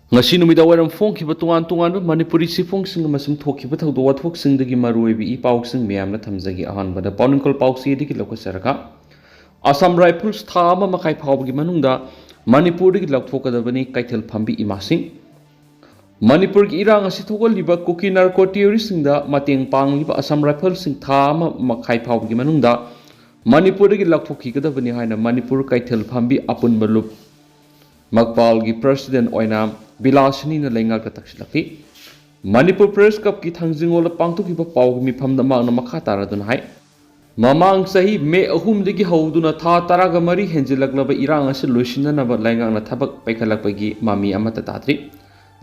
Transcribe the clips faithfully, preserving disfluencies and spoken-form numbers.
ꯉꯁꯤ ꯅꯨꯃꯤꯗꯥꯡ ꯋꯥꯏꯔꯝ ꯐꯣꯡꯈꯤꯕ ꯇꯣꯉꯥꯟ ꯇꯣꯉꯥꯟꯕ ꯃꯅꯤꯄꯨꯔꯤ ꯆꯦꯐꯣꯡꯁꯤꯡ ꯑꯃꯁꯨꯡ ꯊꯣꯛꯈꯤꯕ ꯊꯧꯗꯣꯛ ꯋꯥꯊꯣꯛꯁꯤꯡꯗꯒꯤ ꯃꯔꯨꯑꯣꯏꯕ ꯏ ꯄꯥꯎꯁꯤꯡ ꯃꯌꯥꯝꯅ ꯊꯝꯖꯒꯦ꯫ ꯑꯍꯥꯟꯕꯗ ꯄꯥꯎꯅꯤꯡꯀꯣꯜ ꯄꯥꯎꯆꯦꯗꯒꯤ ꯂꯧꯈꯠꯆꯔꯒ, ꯑꯁꯥꯝ ꯔꯥꯏꯐꯜꯁ ꯊꯥ ꯑꯃ ꯃꯈꯥꯏ ꯐꯥꯎꯕꯒꯤ ꯃꯅꯨꯡꯗ ꯃꯅꯤꯄꯨꯔꯗꯒꯤ ꯂꯧꯊꯣꯛꯀꯗꯕꯅꯤ ꯀꯩꯊꯦꯜ ꯐꯝꯕꯤ ꯏꯃꯥꯁꯤꯡ꯫ ꯃꯅꯤꯄꯨꯔꯒꯤ ꯏꯔꯥꯡ ꯑꯁꯤ ꯊꯣꯛꯍꯜꯂꯤꯕ ꯀꯨꯀꯤ ꯅꯥꯔꯀꯣ ꯇꯦꯔꯣꯔꯤꯁꯁꯤꯡꯗ ꯃꯇꯦꯡ ꯄꯥꯡꯂꯤꯕ ꯑꯁꯥꯝ ꯔꯥꯏꯐꯜꯁꯤꯡ ꯊꯥ ꯑꯃ ꯃꯈꯥꯏ ꯐꯥꯎꯕꯒꯤ ꯃꯅꯨꯡꯗ ꯃꯅꯤꯄꯨꯔꯗꯒꯤ ꯂꯧꯊꯣꯛꯈꯤꯒꯗꯕꯅꯤ ꯍꯥꯏꯅ ꯃꯅꯤꯄꯨꯔ ꯀꯩꯊꯦꯜ ꯐꯝꯕꯤ ꯑꯄꯨꯟꯕ ꯂꯨꯞ ꯃꯛꯄꯥꯜꯒꯤ ꯄ꯭ꯔꯁꯤꯗꯦꯟ ꯑꯣꯏꯅ ꯕꯤꯂꯥꯁꯤꯅꯤꯅ ꯂꯩꯉꯥꯛꯇ ꯇꯛꯁꯤꯜꯂꯛꯈꯤ꯫ ꯃꯅꯤꯄꯨꯔ ꯄ꯭ꯔꯦꯁ ꯀ꯭ꯂꯕꯀꯤ ꯊꯥꯡꯖꯤꯡ ꯍꯣꯜꯗ ꯄꯥꯡꯊꯣꯛꯈꯤꯕ ꯄꯥꯎꯒꯤ ꯃꯤꯐꯝꯗ ꯃꯍꯥꯛꯅ ꯃꯈꯥ ꯇꯥꯔꯗꯨꯅ ꯍꯥꯏ, ꯃꯃꯥꯡ ꯆꯍꯤ ꯃꯦ ꯑꯍꯨꯝꯗꯒꯤ ꯍꯧꯗꯨꯅ ꯊꯥ ꯇꯔꯥꯒ ꯃꯔꯤ ꯍꯦꯟꯖꯤꯜꯂꯛꯂꯕ ꯏꯔꯥꯡ ꯑꯁꯤ ꯂꯣꯏꯁꯤꯟꯅꯅꯕ ꯂꯩꯉꯥꯛꯅ ꯊꯕꯛ ꯄꯥꯏꯈꯠꯂꯛꯄꯒꯤ ꯃꯃꯤ ꯑꯃꯠꯇ ꯇꯥꯗ꯭ꯔꯤ꯫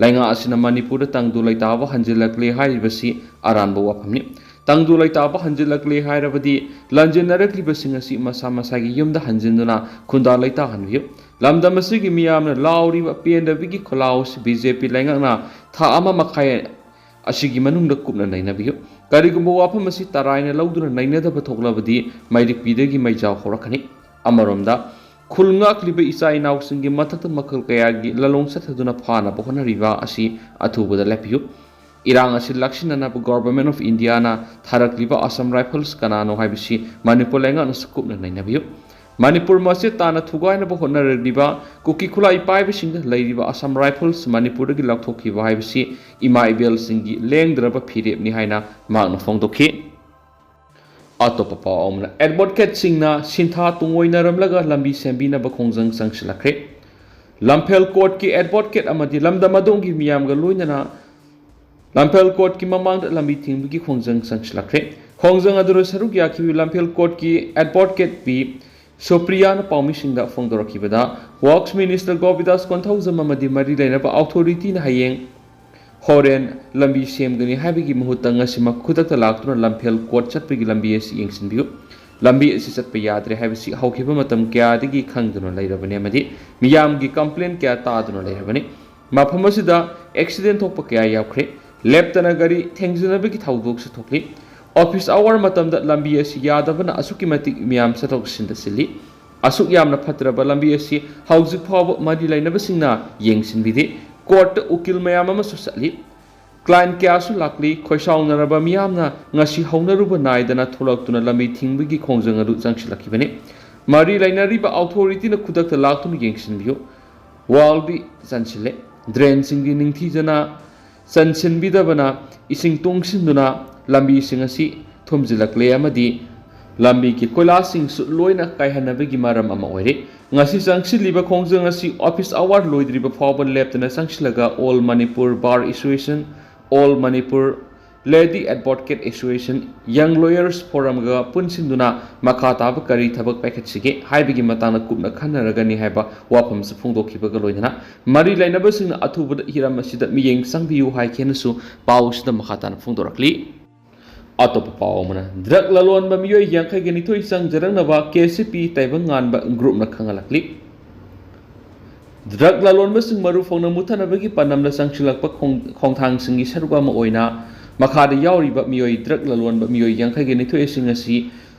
ꯂꯩꯉꯥꯛ ꯑꯁꯤꯅ ꯃꯅꯤꯄꯨꯔꯗ ꯇꯪꯗꯨ ꯂꯩꯇꯥꯕ ꯍꯟꯖꯤꯜꯂꯛꯂꯦ ꯍꯥꯏꯔꯤꯕꯁꯤ ꯑꯔꯥꯟꯕ ꯋꯥꯐꯝꯅꯤ꯫ ꯇꯪꯗꯨ ꯂꯩꯇꯥꯕ ꯍꯟꯖꯤꯜꯂꯛꯂꯦ ꯍꯥꯏꯔꯕꯗꯤ ꯂꯥꯟꯖꯦꯟꯅꯔꯛꯂꯤꯕꯁꯤꯡ ꯑꯁꯤ ꯃꯁꯥ ꯃꯁꯥꯒꯤ ꯌꯨꯝꯗ ꯍꯟꯖꯤꯟꯗꯨꯅ ꯈꯨꯟꯗꯥ ꯂꯩꯇꯥꯍꯟꯕꯤꯌꯨ꯫ ꯂꯝꯗꯝ ꯑꯁꯤꯒꯤ ꯃꯤꯌꯥꯝꯅ ꯂꯥꯎꯔꯤꯕ ꯄꯦꯟꯗꯕꯒꯤ ꯈꯣꯜꯂꯥꯎ ꯑꯁꯤ ꯕꯤ ꯖꯦ ꯄꯤ ꯂꯩꯉꯥꯛꯅ ꯊꯥ ꯑꯃ ꯃꯈꯥꯏ ꯑꯁꯤꯒꯤ ꯃꯅꯨꯡꯗ ꯀꯨꯞꯅ ꯅꯩꯅꯕꯤꯌꯨ꯫ ꯀꯔꯤꯒꯨꯝꯕ ꯋꯥꯐꯝ ꯑꯁꯤ ꯇꯔꯥꯏꯅ ꯂꯧꯗꯨꯅ ꯅꯩꯅꯗꯕ ꯊꯣꯛꯂꯕꯗꯤ ꯃꯩꯔꯤꯛꯄꯤꯗꯒꯤ ꯃꯩꯖꯥꯎ ꯍꯧꯔꯛꯀꯅꯤ꯫ ꯑꯃꯔꯣꯝꯗ, ꯈꯨꯜ ꯉꯥꯛꯂꯤꯕ ꯏꯆꯥ ꯏꯅꯥꯎꯁꯤꯡꯒꯤ ꯃꯊꯛꯇ ꯃꯈꯜ ꯀꯌꯥꯒꯤ ꯂꯥꯂꯣꯡ ꯆꯠꯊꯗꯨꯅ ꯐꯥꯅꯕ ꯍꯣꯠꯅꯔꯤꯕ ꯑꯁꯤ ꯑꯊꯨꯕꯗ ꯂꯦꯞꯄꯤꯌꯨ꯫ ꯏꯔꯥꯡ ꯑꯁꯤ ꯂꯥꯛꯁꯤꯟꯅꯅꯕ Government of Indiaꯅ ꯊꯥꯔꯛꯂꯤꯕ ꯑꯁꯥꯝ ꯔꯥꯏꯐꯜꯁ ꯀꯅꯥꯅꯣ ꯍꯥꯏꯕꯁꯤ ꯃꯅꯤꯄꯨꯔ ꯂꯩꯉꯥꯛꯅꯁꯨ ꯀꯨꯞꯅ ꯅꯩꯅꯕꯤꯌꯨ꯫ ꯃꯅꯤꯄꯨꯔ ꯃꯆꯦꯠ ꯇꯥꯅ ꯊꯨꯒꯥꯏꯅꯕ ꯍꯣꯠꯅꯔꯛꯂꯤꯕ ꯀꯨꯀꯤ ꯈꯨꯠꯂꯥꯏ ꯄꯥꯏꯕꯁꯤꯡꯗ ꯂꯩꯔꯤꯕ ꯑꯁꯥꯝ ꯔꯥꯏꯐꯜꯁ ꯃꯅꯤꯄꯨꯔꯗꯒꯤ ꯂꯧꯊꯣꯛꯈꯤꯕ ꯍꯥꯏꯕꯁꯤ ꯏꯃꯥ ꯏꯕꯦꯜꯁꯤꯡꯒꯤ ꯂꯦꯡꯗ꯭ꯔꯕ ꯐꯤꯔꯦꯞꯅꯤ ꯍꯥꯏꯅ ꯃꯍꯥꯛꯅ ꯐꯣꯡꯗꯣꯛꯈꯤ꯫ ꯑꯇꯣꯞꯄ ꯄꯥꯎ ꯑꯃꯅ, ꯑꯦꯗꯚꯣꯀꯦꯠꯁꯤꯡꯅ ꯁꯤꯟꯊꯥ ꯇꯨꯡꯑꯣꯏꯅꯔꯝꯂꯒ ꯂꯝꯕꯤ ꯁꯦꯝꯕꯤꯅꯕ ꯈꯣꯡꯖꯪ ꯆꯪꯁꯤꯜꯂꯛꯈ꯭ꯔꯦ꯫ ꯂꯝꯐꯦꯜ ꯀꯣꯔꯠꯀꯤ ꯑꯦꯗꯚꯣꯀꯦꯠ ꯑꯃꯗꯤ ꯂꯝꯗꯝ ꯑꯗꯣꯝꯒꯤ ꯃꯤꯌꯥꯝꯒ ꯂꯣꯏꯅꯅ ꯂꯝꯐꯦꯜ ꯀꯣꯔꯠꯀꯤ ꯃꯃꯥꯡꯗ ꯂꯝꯕꯤ ꯊꯤꯡꯕꯒꯤ ꯈꯣꯡꯖꯪ ꯆꯪꯁꯤꯜꯂꯛꯈ꯭ꯔꯦ꯫ ꯈꯣꯡꯖꯪ ꯑꯗꯨꯗ ꯁꯔꯨꯛ ꯌꯥꯈꯤꯕ ꯂꯝꯐꯦꯜ ꯀꯣꯔꯠꯀꯤ ꯑꯦꯗꯚꯣꯀꯦꯠ ꯄꯤ ꯁꯨꯄ꯭ꯔꯤꯌꯥꯅ ꯄꯥꯎꯃꯤꯁꯤꯡꯗ ꯐꯣꯡꯗꯣꯔꯛꯈꯤꯕꯗ, ꯋꯥꯔꯛꯁ ꯃꯤꯅꯤꯁꯇꯔ ꯒꯣꯕꯤꯟꯗꯥꯁ ꯀꯣꯟꯊꯧꯖꯝ ꯑꯃꯗꯤ ꯃꯔꯤ ꯂꯩꯅꯕ ꯑꯣꯊꯣꯔꯤꯇꯤꯅ ꯍꯌꯦꯡ ꯍꯣꯔꯦꯟ ꯂꯝꯕꯤ ꯁꯦꯝꯒꯅꯤ ꯍꯥꯏꯕꯒꯤ ꯃꯍꯨꯠꯇ ꯉꯁꯤꯃꯛ ꯈꯨꯗꯛꯇ ꯂꯥꯛꯇꯨꯅ ꯂꯝꯐꯦꯜ ꯀꯣꯔꯠ ꯆꯠꯄꯒꯤ ꯂꯝꯕꯤ ꯑꯁꯤ ꯌꯦꯡꯁꯤꯟꯕꯤꯌꯨ꯫ ꯂꯝꯕꯤ ꯑꯁꯤ ꯆꯠꯄ ꯌꯥꯗ꯭ꯔꯦ ꯍꯥꯏꯕꯁꯤ ꯍꯧꯈꯤꯕ ꯃꯇꯝ ꯀꯌꯥꯗꯒꯤ ꯈꯪꯗꯨꯅ ꯂꯩꯔꯕꯅꯤ ꯑꯃꯗꯤ ꯃꯤꯌꯥꯝꯒꯤ ꯀꯝꯄ꯭ꯂꯦꯟ ꯀꯌꯥ ꯇꯥꯗꯨꯅ ꯂꯩꯔꯕꯅꯤ꯫ ꯃꯐꯝ ꯑꯁꯤꯗ ꯑꯦꯛꯁꯤꯗꯦꯟ ꯊꯣꯛꯄ ꯀꯌꯥ ꯌꯥꯎꯈ꯭ꯔꯦ꯫ ꯂꯦꯞꯇꯅ ꯒꯥꯔꯤ ꯊꯦꯡꯖꯤꯟꯅꯕꯒꯤ ꯊꯧꯗꯣꯛꯁꯨ ꯊꯣꯛꯂꯤ꯫ ꯑꯣꯐꯤꯁ ꯑꯋꯥꯔ ꯃꯇꯝꯗ ꯂꯝꯕꯤ ꯑꯁꯤ ꯌꯥꯗꯕꯅ ꯑꯁꯨꯛꯀꯤ ꯃꯇꯤꯛ ꯃꯤꯌꯥꯝ ꯆꯠꯊꯣꯛ ꯆꯠꯁꯤꯟꯗ ꯆꯤꯜꯂꯤ꯫ ꯑꯁꯨꯛ ꯌꯥꯝꯅ ꯐꯠꯇ꯭ꯔꯕ ꯂꯝꯕꯤ ꯑꯁꯤ ꯍꯧꯖꯤꯛ ꯐꯥꯎꯕ ꯃꯔꯤ ꯂꯩꯅꯕꯁꯤꯡꯅ ꯌꯦꯡꯁꯤꯟꯕꯤꯗꯦ꯫ ꯀꯣꯔꯠꯇ ꯎꯀꯤꯜ ꯃꯌꯥꯝ ꯑꯃꯁꯨ ꯆꯠꯂꯤ꯫ ꯀ꯭ꯂꯥꯏꯟ ꯀꯌꯥꯁꯨ ꯂꯥꯛꯂꯤ꯫ ꯈꯣꯏꯁꯥꯎꯅꯔꯕ ꯃꯤꯌꯥꯝꯅ ꯉꯁꯤ ꯍꯧꯅꯔꯨꯕ ꯅꯥꯏꯗꯅ ꯊꯣꯛꯂꯛꯇꯨꯅ ꯂꯝꯕꯤ ꯊꯤꯡꯕꯒꯤ ꯈꯣꯡꯖꯪ ꯑꯗꯨ ꯆꯪꯁꯤꯜꯂꯛꯈꯤꯕꯅꯤ꯫ ꯃꯔꯤ ꯂꯩꯅꯔꯤꯕ ꯑꯣꯊꯣꯔꯤꯇꯤꯅ ꯈꯨꯗꯛꯇ ꯂꯥꯛꯇꯨꯅ ꯌꯦꯡꯁꯤꯟꯕꯤꯌꯨ꯫ ꯋꯥꯜꯗꯤ ꯆꯟꯁꯤꯜꯂꯦ꯫ ꯗ꯭ꯔꯦꯟꯁꯤꯡꯗꯤ ꯅꯤꯡꯊꯤꯖꯅ ꯆꯟꯁꯤꯟꯕꯤꯗꯕꯅ ꯏꯁꯤꯡ ꯇꯨꯡꯁꯤꯟꯗꯨꯅ ꯂꯝꯕꯤꯁꯤꯡ ꯑꯁꯤ ꯊꯨꯝꯖꯤꯜꯂꯛꯂꯦ ꯑꯃꯗꯤ ꯂꯝꯕꯤꯒꯤ ꯀꯣꯏꯂꯥꯁꯤꯡꯁꯨ ꯂꯣꯏꯅ ꯀꯥꯏꯍꯟꯅꯕꯒꯤ ꯃꯔꯝ ꯑꯃ ꯑꯣꯏꯔꯦ꯫ ꯉꯁꯤ ꯆꯪꯁꯤꯜꯂꯤꯕ ꯈꯣꯡꯖꯪ ꯑꯁꯤ ꯑꯣꯐꯤꯁ ꯑꯋꯥꯔ ꯂꯣꯏꯗ꯭ꯔꯤꯕ ꯐꯥꯎꯕ ꯂꯦꯞꯇꯅ ꯆꯪꯁꯤꯜꯂꯒ All Manipur Bar Association, All Manipur Lady Advocate Association, Young Lawyers Forumꯒ ꯄꯨꯟꯁꯤꯟꯗꯨꯅ ꯃꯈꯥ ꯇꯥꯕ ꯀꯔꯤ ꯊꯕꯛ ꯄꯥꯏꯈꯠꯁꯤꯒꯦ ꯍꯥꯏꯕꯒꯤ ꯃꯇꯥꯡꯗ ꯀꯨꯞꯅ ꯈꯟꯅꯔꯒꯅꯤ ꯍꯥꯏꯕ ꯋꯥꯐꯝꯁꯨ ꯐꯣꯡꯗꯣꯛꯈꯤꯕꯒ ꯂꯣꯏꯅꯅ ꯃꯔꯤ ꯂꯩꯅꯕꯁꯤꯡꯅ ꯑꯊꯨꯕꯗ ꯍꯤꯔꯝ ꯑꯁꯤꯗ ꯃꯤꯠꯌꯦꯡ ꯆꯪꯕꯤꯌꯨ ꯍꯥꯏꯈꯤꯅꯁꯨ ꯄꯥꯎ ꯑꯁꯤꯗ ꯃꯈꯥ ꯇꯥꯅ ꯐꯣꯡꯗꯣꯔꯛꯂꯤ꯫ ꯑꯇꯣꯞꯄ ꯄꯥꯎ ꯑꯃꯅ, ꯗ꯭ꯔꯒ ꯂꯂꯣꯟꯕ ꯃꯤꯑꯣꯏ ꯌꯥꯡꯈꯩꯒ ꯅꯤꯊꯣꯏ ꯆꯪꯖꯔꯛꯅꯕ ꯀꯦ ꯁꯤ ꯄꯤ ꯇꯥꯏꯕꯪ ꯉꯥꯟꯕ ꯒ꯭ꯔꯨꯞꯅ ꯈꯪꯍꯜꯂꯛꯂꯤ꯫ ꯗ꯭ꯔꯒ ꯂꯂꯣꯟꯕꯁꯤꯡ ꯃꯔꯨ ꯐꯪꯅ ꯃꯨꯠꯊꯅꯕꯒꯤ ꯄꯥꯟꯗꯝꯗ ꯆꯪꯁꯤꯜꯂꯛꯄ ꯈꯣꯡ-, ꯈꯣꯡꯊꯥꯡꯁꯤꯡꯒꯤ ꯁꯔꯨꯛ ꯑꯃ ꯑꯣꯏꯅ ꯃꯈꯥꯗ ꯌꯥꯎꯔꯤꯕ ꯃꯤꯑꯣꯏ, ꯗ꯭ꯔꯒ ꯂꯂꯣꯟꯕ ꯃꯤꯑꯣꯏ ꯌꯥꯡꯈꯩꯒ ꯅꯤꯊꯣꯏꯁꯤꯡ ꯑꯁꯤ,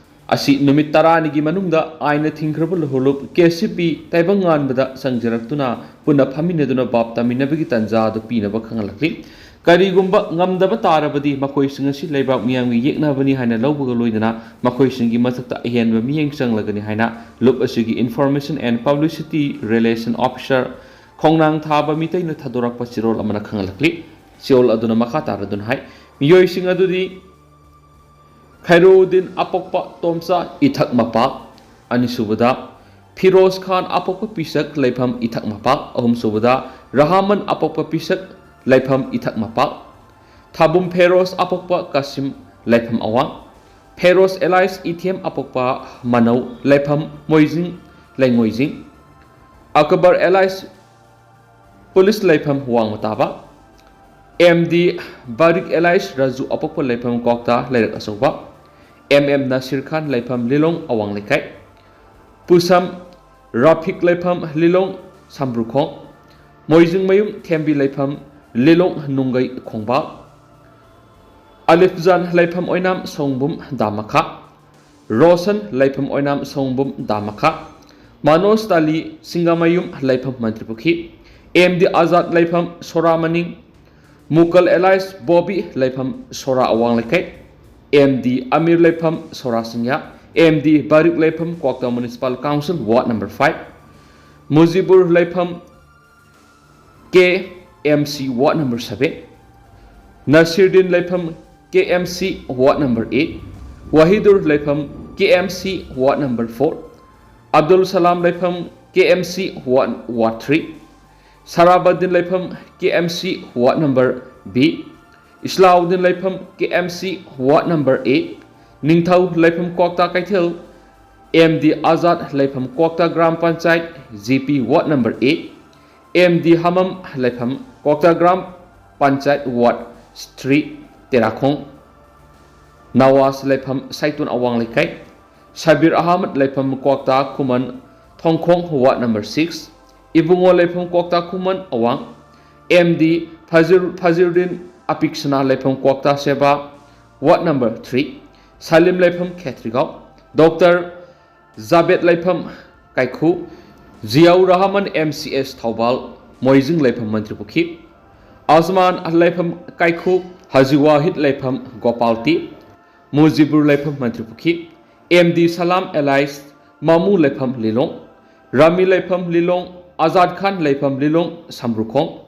ꯑꯁꯤ ꯅꯨꯃꯤꯠ ꯇꯔꯥꯅꯤꯒꯤ ꯃꯅꯨꯡꯗ ꯑꯥꯏꯟꯅ ꯊꯤꯡꯈ꯭ꯔꯕ ꯂꯨꯍꯨꯂꯨꯞ ꯀꯦ ꯁꯤ ꯄꯤ ꯇꯥꯏꯕꯪ ꯉꯥꯟꯕꯗ ꯆꯪꯖꯔꯛꯇꯨꯅ ꯄꯨꯟꯅ ꯐꯝꯃꯤꯟꯅꯗꯨꯅ ꯚꯥꯞ ꯇꯥꯃꯤꯟꯅꯕꯒꯤ ꯇꯥꯟꯖꯥ ꯑꯗꯨ ꯄꯤꯅꯕ ꯈꯪꯍꯜꯂꯛꯂꯤ꯫ ꯀꯔꯤꯒꯨꯝꯕ ꯉꯝꯗꯕ ꯇꯥꯔꯕꯗꯤ ꯃꯈꯣꯏꯁꯤꯡ ꯑꯁꯤ ꯂꯩꯕꯥꯛ ꯃꯤꯌꯥꯝꯒꯤ ꯌꯦꯛꯅꯕꯅꯤ ꯍꯥꯏꯅ ꯂꯧꯕꯒ ꯂꯣꯏꯅꯅ ꯃꯈꯣꯏꯁꯤꯡꯒꯤ ꯃꯊꯛꯇ ꯑꯍꯦꯟꯕ ꯃꯤꯠꯌꯦꯡ ꯆꯪꯂꯒꯅꯤ ꯍꯥꯏꯅ ꯂꯨꯞ ꯑꯁꯤꯒꯤ Information and Publicity Relation Officer ꯈꯣꯡꯅꯥꯡ ꯊꯥꯕ ꯃꯤꯇꯩꯅ ꯊꯥꯗꯣꯔꯛꯄ ꯆꯦꯔꯣꯜ ꯑꯃꯅ ꯈꯪꯍꯜꯂꯛꯂꯤ꯫ ꯆꯦꯔꯣꯜ ꯑꯗꯨꯅ ꯃꯈꯥ ꯇꯥꯔꯗꯨꯅ ꯍꯥꯏ, ꯃꯤꯑꯣꯏꯁꯤꯡ ꯑꯗꯨꯗꯤ ꯈꯩꯔꯨꯗꯤꯟ ꯑꯄꯣꯛꯄ ꯇꯣꯝꯆꯥ ꯏꯊꯛ ꯃꯄꯥꯛ, ꯑꯅꯤꯁꯨꯕꯗ ꯐꯤꯔꯣꯖ ꯈꯥꯟ ꯑꯄꯣꯛꯄ ꯄꯤꯁꯛ ꯂꯩꯐꯝ ꯏꯊꯛ ꯃꯄꯥꯛ, ꯑꯍꯨꯝꯁꯨꯕꯗ ꯔꯍꯃꯟ ꯑꯄꯣꯛꯄ ꯄꯤꯁꯛ ꯂꯩꯐꯝ ꯏꯊꯛ ꯃꯄꯥꯛ, ꯊꯥꯕꯨꯝ ꯐꯦꯔꯣꯖ ꯑꯄꯣꯛꯄ ꯀꯥꯁꯤꯝ ꯂꯩꯐꯝ ꯑꯋꯥꯡ, ꯐꯦꯔꯣꯖ ꯑꯦꯂꯥꯏꯁ ꯏꯊꯦꯝ ꯑꯄꯣꯛꯄ ꯃꯅꯧ ꯂꯩꯐꯝ ꯃꯣꯏꯖꯤꯡ ꯂꯩꯉꯣꯏꯖꯤꯡ, ꯑꯛꯕꯔ ꯑꯦꯂꯥꯏꯁ ꯄꯨꯂꯤꯁ ꯂꯩꯐꯝ ꯋꯥꯡꯃ ꯇꯥꯕ, ꯑꯦꯝ ꯗꯤ ꯕꯥꯔꯤꯛ ꯑꯦꯂꯥꯏꯁ ꯔꯥꯖꯨ ꯑꯄꯣꯛꯄ ꯂꯩꯐꯝ ꯀ꯭ꯋꯥꯛꯇꯥ ꯂꯩꯔꯛ ꯑꯆꯧꯕ, ꯑꯦꯝ ꯑꯦꯝ ꯅꯥꯁꯤꯔ ꯈꯥꯟ ꯂꯩꯐꯝ ꯂꯤꯂꯣꯡ ꯑꯋꯥꯡ ꯂꯩꯀꯥꯏ, ꯄꯨꯁꯝ ꯔꯥꯐꯤꯛ ꯂꯩꯐꯝ ꯂꯤꯂꯣꯡ ꯁꯝꯕ꯭ꯔꯨꯈꯣꯡ, ꯃꯣꯏꯖꯤꯡꯃꯌꯨꯝ ꯊꯦꯝꯕꯤ ꯂꯩꯐꯝ ꯂꯤꯂꯣꯡ ꯅꯨꯡꯒꯩ ꯈꯣꯡꯕꯥꯜ, ꯑꯂꯤꯐꯖꯥꯟ ꯂꯩꯐꯝ ꯑꯣꯏꯅꯥꯝ ꯁꯣꯡꯕꯨꯝ ꯗꯥꯝꯃꯈꯥ, ꯔꯣꯁꯟ ꯂꯩꯐꯝ ꯑꯣꯏꯅꯥꯝ ꯁꯣꯡꯕꯨꯝ ꯗꯥꯝꯃꯈꯥ, ꯃꯅꯣꯖ ꯇꯥꯂꯤ ꯁꯤꯡꯒꯥꯃꯌꯨꯝ ꯂꯩꯐꯝ ꯃꯟꯇ꯭ꯔꯤꯄꯨꯈ꯭ꯔꯤ, ꯑꯦꯝ ꯗꯤ ꯑꯖꯥꯗ ꯂꯩꯐꯝ ꯁꯣꯔꯥ ꯃꯅꯤꯡ, ꯃꯨꯀꯜ ꯑꯦꯂꯥꯏꯁ ꯕꯣꯕꯤ ꯂꯩꯐꯝ ꯁꯣꯔꯥ ꯑꯋꯥꯡ ꯂꯩꯀꯥꯏ, ꯑꯦꯝ ꯗꯤ ꯑꯃꯤꯔ ꯂꯩꯐꯝ ꯁꯣꯔꯥ ꯁꯤꯡꯌꯥ, ꯑꯦꯝ ꯗꯤ ꯕꯥꯔꯤꯛ ꯂꯩꯐꯝ Kwakta municipal council ward number five, Mujibur ꯂꯩꯐꯝ K M C ward number seven, ꯅꯁꯤꯔꯗꯤꯟ ꯂꯩꯐꯝ K M C ward number eight, Wahidur ꯂꯩꯐꯝ K M C ward number four, Abdul Salam ꯂꯩꯐꯝ ꯀꯦ ꯑꯦꯝ ꯁꯤ ꯋꯥꯔꯗ, ꯋꯥꯔꯗ three, ꯁꯔꯥꯕꯗꯤꯟ ꯂꯩꯐꯝ K M C ward number B, ꯏꯁꯂꯥꯎꯗꯤꯟ ꯂꯩꯐꯝ K M C ward number ꯑꯦ, ꯅꯤꯡꯊꯧ ꯂꯩꯐꯝ ꯀ꯭ꯋꯥꯛꯇꯥ ꯀꯩꯊꯦꯜ M D Azad ꯂꯩꯐꯝ Kwakta gram panchayat G P ward number A, M D Hamam ꯂꯩꯐꯝ ꯀ꯭ꯋꯥꯛꯇꯥ ꯒ꯭ꯔꯥꯝ ꯄꯟꯆꯥꯌꯠ ꯋꯥꯔꯗ ꯊ꯭ꯔꯤ ꯇꯦꯔꯥꯈꯣꯡ, ꯅꯋꯥꯖ ꯂꯩꯐꯝ ꯁꯥꯏꯇꯨꯟ ꯑꯋꯥꯡ ꯂꯩꯀꯥꯏ, ꯁꯕꯤꯔ ꯑꯍꯃꯗ ꯂꯩꯐꯝ ꯀ꯭ꯋꯥꯛꯇꯥ ꯈꯨꯃꯟ ꯊꯣꯡꯈꯣꯡ ꯋꯥꯔꯗ ꯅꯝꯕꯔ ꯁꯤꯛꯁ, ꯏꯕꯨꯡꯉꯣ ꯂꯩꯐꯝ ꯀ꯭ꯋꯥꯛꯇꯥ ꯈꯨꯃꯟ ꯑꯋꯥꯡ, ꯑꯦꯝ ꯗꯤ ꯐꯖꯤꯔ-, ꯐꯖꯤꯔꯨꯗꯤꯟ ꯑꯄꯤꯛꯁꯅꯥ ꯂꯩꯐꯝ ꯀ꯭ꯋꯥꯛꯇꯥ ꯁꯦꯕꯥ ꯋꯥꯔꯗ ꯅꯝꯕꯔ ꯊ꯭ꯔꯤ, ꯁꯂꯤꯝ ꯂꯩꯐꯝ ꯈꯦꯇ꯭ꯔꯤꯒꯥꯎ, ꯗꯣꯛꯇꯔ ꯖꯥꯕꯦꯗ ꯂꯩꯐꯝ ꯀꯥꯏꯈꯨ, ꯖꯤꯌꯥꯎ Rahman M C S Thoubal ꯃꯣꯏꯖꯤꯡ ꯂꯩꯐꯝ ꯃꯟꯇ꯭ꯔꯤꯄꯨꯈ꯭ꯔꯤ, ꯑꯁꯃꯥꯟ ꯂꯩꯐꯝ ꯀꯥꯏꯈꯨ, ꯍꯥꯖꯤ ꯋꯥꯍꯤꯗ ꯂꯩꯐꯝ ꯒꯣꯄꯥꯜꯇꯤ, ꯃꯨꯖꯤꯕꯨꯔ ꯂꯩꯐꯝ ꯃꯟꯇ꯭ꯔꯤꯄꯨꯈ꯭ꯔꯤ, ꯑꯦꯝ ꯗꯤ ꯁꯂꯥꯝ ꯑꯦꯂꯥꯏꯁ ꯃꯥꯃꯨ ꯂꯩꯐꯝ ꯂꯤꯂꯣꯡ, ꯔꯥꯃꯤ ꯂꯩꯐꯝ ꯂꯤꯂꯣꯡ, ꯑꯖꯥꯗ ꯈꯥꯟ ꯂꯩꯐꯝ ꯂꯤꯂꯣꯡ ꯁꯝꯕ꯭ꯔꯨꯈꯣꯡ,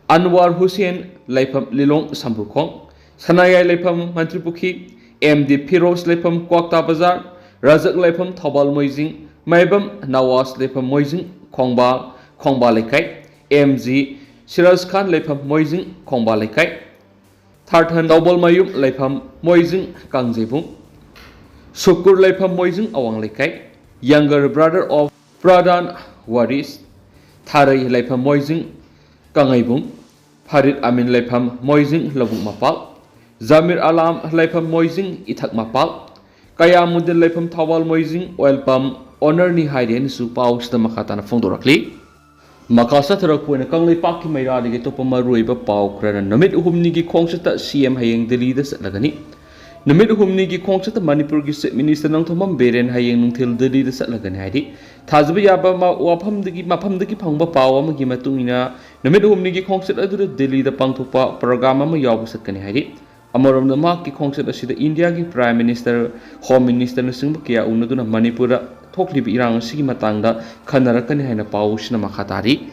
ꯑꯟꯋꯥꯔ ꯍꯨꯁꯦꯟ ꯂꯩꯐꯝ ꯂꯤꯂꯣꯡ ꯁꯝꯕ꯭ꯔꯨꯈꯣꯡ, ꯁꯅꯥꯌꯥꯏ ꯂꯩꯐꯝ ꯃꯟꯇ꯭ꯔꯤꯄꯨꯈ꯭ꯔꯤ, ꯑꯦꯝ ꯗꯤ ꯐꯤꯔꯣꯖ ꯂꯩꯐꯝ ꯀ꯭ꯋꯥꯛꯇꯥ ꯕꯖꯥꯔ, ꯔꯖꯛ ꯂꯩꯐꯝ ꯊꯧꯕꯥꯜ ꯃꯣꯏꯖꯤꯡ, ꯃꯥꯏꯕꯝ ꯅꯋꯥꯖ ꯂꯩꯐꯝ ꯃꯣꯏꯖꯤꯡ ꯈꯣꯡꯕꯥꯜ, ꯈꯣꯡꯕꯥꯜ ꯂꯩꯀꯥꯏ, ꯑꯦꯝ ꯖꯤ ꯁꯤꯔꯥꯖ ꯈꯥꯟ ꯂꯩꯐꯝ ꯃꯣꯏꯖꯤꯡ ꯈꯣꯡꯕꯥꯜ ꯂꯩꯀꯥꯏ, ꯊꯥꯔꯊꯟ ꯇꯧꯕꯜꯃꯌꯨꯝ ꯂꯩꯐꯝ ꯃꯣꯏꯖꯤꯡ ꯀꯥꯡꯖꯩꯕꯨꯡ, ꯁꯨꯀꯨꯔ ꯂꯩꯐꯝ ꯃꯣꯏꯖꯤꯡ ꯑꯋꯥꯡ ꯂꯩꯀꯥꯏ, younger brother of ꯄ꯭ꯔꯙꯥꯟ ꯋꯥꯔꯤꯁ, ꯊꯥꯔꯩ ꯂꯩꯐꯝ ꯃꯣꯏꯖꯤꯡ ꯀꯥꯡꯉꯩꯕꯨꯡ, ꯐꯔꯤꯗ ꯑꯃꯤꯟ ꯂꯩꯐꯝ ꯃꯣꯏꯖꯤꯡ ꯂꯧꯕꯨꯛ ꯃꯄꯥꯜ, ꯖꯃꯤꯔ ꯑꯂꯥꯝ ꯂꯩꯐꯝ ꯃꯣꯏꯖꯤꯡ ꯏꯊꯛ ꯃꯄꯥꯜ, ꯀꯌꯥꯃꯨꯗꯤꯟ ꯂꯩꯐꯝ ꯊꯧꯕꯥꯜ ꯃꯣꯏꯖꯤꯡ ꯑꯣꯏꯜ ꯄꯝ ꯑꯣꯅꯔꯅꯤ ꯍꯥꯏꯔꯦꯅꯁꯨ ꯄꯥꯎꯁꯤꯗ ꯃꯈꯥ ꯇꯥꯅ ꯐꯣꯡꯗꯣꯔꯛꯂꯤ꯫ ꯃꯈꯥ ꯆꯠꯊꯔꯛꯄ ꯑꯣꯏꯅ ꯀꯪꯂꯩꯄꯥꯛꯀꯤ ꯃꯩꯔꯥꯗꯒꯤ ꯑꯇꯣꯞꯄ ꯃꯔꯨꯑꯣꯏꯕ ꯄꯥꯎ ꯈꯔꯅ, ꯅꯨꯃꯤꯠ ꯍꯨꯝꯅꯤꯒꯤ ꯈꯣꯡꯆꯠꯇ ꯁꯤ ꯑꯦꯝ ꯍꯌꯦꯡ ꯗꯤꯜꯂꯤꯗ ꯆꯠꯂꯒꯅꯤ꯫ ꯅꯨꯃꯤꯠ ꯍꯨꯝꯅꯤꯒꯤ ꯈꯣꯡꯆꯠꯇ ꯃꯅꯤꯄꯨꯔꯒꯤ ꯆꯤꯐ ꯃꯤꯅꯤꯁꯇꯔ ꯅꯣꯡꯊꯣꯝꯕꯝ ꯕꯤꯔꯦꯟ ꯍꯌꯦꯡ ꯅꯨꯡꯊꯤꯜ ꯗꯤꯜꯂꯤꯗ ꯆꯠꯂꯒꯅꯤ ꯍꯥꯏꯔꯤ꯫ ꯊꯥꯖꯕ ꯌꯥꯕ ꯃ-, ꯋꯥꯐꯝꯗꯒꯤ, ꯃꯐꯝꯗꯒꯤ ꯐꯪꯕ ꯄꯥꯎ ꯑꯃꯒꯤ ꯃꯇꯨꯡ ꯏꯟꯅ, ꯅꯨꯃꯤꯠ ꯍꯨꯝꯅꯤꯒꯤ ꯈꯣꯡꯆꯠ ꯑꯗꯨꯗ ꯗꯤꯜꯂꯤꯗ ꯄꯥꯡꯊꯣꯛꯄ ꯄ꯭ꯔꯣꯒ꯭ꯔꯥꯝ ꯑꯃ ꯌꯥꯎꯕ ꯆꯠꯀꯅꯤ ꯍꯥꯏꯔꯤ꯫ ꯑꯃꯔꯣꯝꯗ, ꯃꯍꯥꯛꯀꯤ ꯈꯣꯡꯆꯠ ꯑꯁꯤꯗ ꯏꯟꯗꯤꯌꯥꯒꯤ Prime Minister, Home Minister ꯅꯆꯤꯡꯕ ꯀꯌꯥ ꯎꯅꯗꯨꯅ ꯃꯅꯤꯄꯨꯔꯗ ꯊꯣꯛꯂꯤꯕ ꯏꯔꯥꯡ ꯑꯁꯤꯒꯤ ꯃꯇꯥꯡꯗ ꯈꯟꯅꯔꯛꯀꯅꯤ ꯍꯥꯏꯅ ꯄꯥꯎꯁꯤꯅ ꯃꯈꯥ ꯇꯥꯔꯤ꯫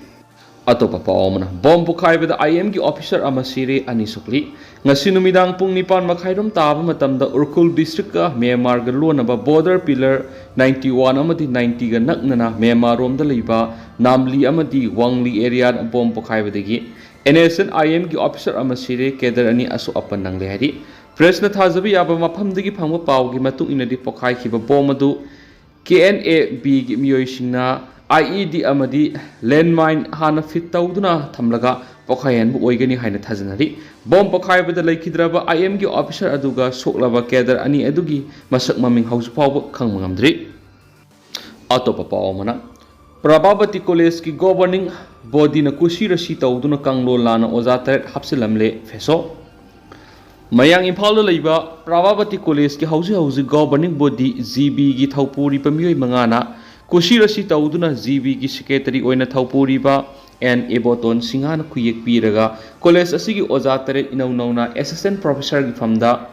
ꯑꯇꯣꯞꯄ ꯄꯥꯎ ꯑꯃꯅ, ꯕꯣꯝ ꯄꯣꯈꯥꯏꯕꯗ I M ꯒꯤ officer ꯑꯃ ꯁꯤꯔꯦ, ꯑꯅꯤ ꯁꯣꯛꯂꯤ꯫ ꯉꯁꯤ ꯅꯨꯃꯤꯗꯥꯡ ꯄꯨꯡ ꯅꯤꯄꯥꯟ ꯃꯈꯥꯏꯔꯣꯝ ꯇꯥꯕ ꯃꯇꯝꯗ ꯎꯔꯈꯨꯜ district ꯀ ꯃ꯭ꯌꯥꯟꯃꯥꯔꯒ ꯂꯣꯟꯅꯕ border pillar ninety one ꯑꯃꯗꯤ ninety ꯒ ꯅꯛꯅꯅ ꯃ꯭ꯌꯥꯟꯃꯥꯔ ꯔꯣꯝꯗ ꯂꯩꯕ ꯅꯥꯝꯂꯤ ꯑꯃꯗꯤ ꯋꯥꯡꯂꯤ area the bomb ꯄꯣꯈꯥꯏꯕꯗꯒꯤ N S N I M ꯒꯤ officer ꯑꯃ ꯁꯤꯔꯦ, cadre ꯑꯅꯤ ꯑꯁꯣꯛ ꯑꯄꯟ ꯅꯪꯂꯦ ꯍꯥꯏꯔꯤ꯫ Press ꯅ ꯊꯥꯖꯕ ꯌꯥꯕ ꯃꯐꯝꯗꯒꯤ ꯐꯪꯕ ꯄꯥꯎꯒꯤ ꯃꯇꯨꯡ ꯏꯟꯅꯗꯤ, ꯄꯣꯈꯥꯏꯈꯤꯕ ꯕꯣꯝ ꯑꯗꯨ K N A B ꯒꯤ ꯃꯤꯑꯣꯏꯁꯤꯡꯅ I E D ꯑꯃꯗꯤ landmine ꯍꯥꯟꯅ fit ꯇꯧꯗꯨꯅ ꯊꯝꯂꯒ ꯄꯣꯈꯥꯏꯍꯟꯕ ꯑꯣꯏꯒꯅꯤ ꯍꯥꯏꯅ ꯊꯥꯖꯅꯔꯤ꯫ ꯕꯣꯝ ꯄꯣꯈꯥꯏꯕꯗ ꯂꯩꯈꯤꯗ꯭ꯔꯕ I M ꯒꯤ officer ꯑꯗꯨꯒ ꯁꯣꯛꯂꯕ cadre ꯑꯅꯤ ꯑꯗꯨꯒꯤ ꯃꯁꯛ ꯃꯃꯤꯡ ꯍꯧꯖꯤꯛ ꯐꯥꯎꯕ ꯈꯪꯕ ꯉꯝꯗ꯭ꯔꯤ꯫ ꯑꯇꯣꯞꯄ ꯄꯥꯎ ꯑꯃꯅ, ꯄ꯭ꯔꯚꯥꯕꯇꯤ ꯀꯣꯂꯦꯖꯀꯤ governing body ꯅ ꯀꯨꯁꯤ ꯔꯁꯤ ꯇꯧꯗꯨꯅ ꯀꯥꯡꯂꯣꯟ ꯂꯥꯟꯅ ꯑꯣꯖꯥ ꯇꯔꯦꯠ ꯍꯥꯞꯆꯤꯜꯂꯝꯂꯦ, ꯐꯦꯁꯣꯛ꯫ ꯃꯌꯥꯡ ꯏꯝꯐꯥꯜꯗ ꯂꯩꯕ ꯄ꯭ꯔꯚꯥꯕꯇꯤ ꯀꯣꯂꯦꯖꯀꯤ ꯍꯧꯖꯤꯛ ꯍꯧꯖꯤꯛ governing body, G B ꯒꯤ ꯊꯧꯄꯨꯔꯤꯕ ꯃꯤꯑꯣꯏ ꯃꯉꯥꯅ ꯀꯨꯁꯤ ꯔꯁꯤ ꯇꯧꯗꯨꯅ G B ꯒꯤ secretary ꯑꯣꯏꯅ ꯊꯧꯄꯨꯔꯤꯕ N ꯏꯕꯣꯇꯣꯟ ꯁꯤꯡꯍꯅ ꯈꯨꯌꯦꯛ ꯄꯤꯔꯒ ꯀꯣꯂꯦꯖ ꯑꯁꯤꯒꯤ ꯑꯣꯖꯥ ꯇꯔꯦꯠ ꯏꯅꯧ ꯅꯧꯅ assistant professor ꯒꯤ ꯐꯝꯗ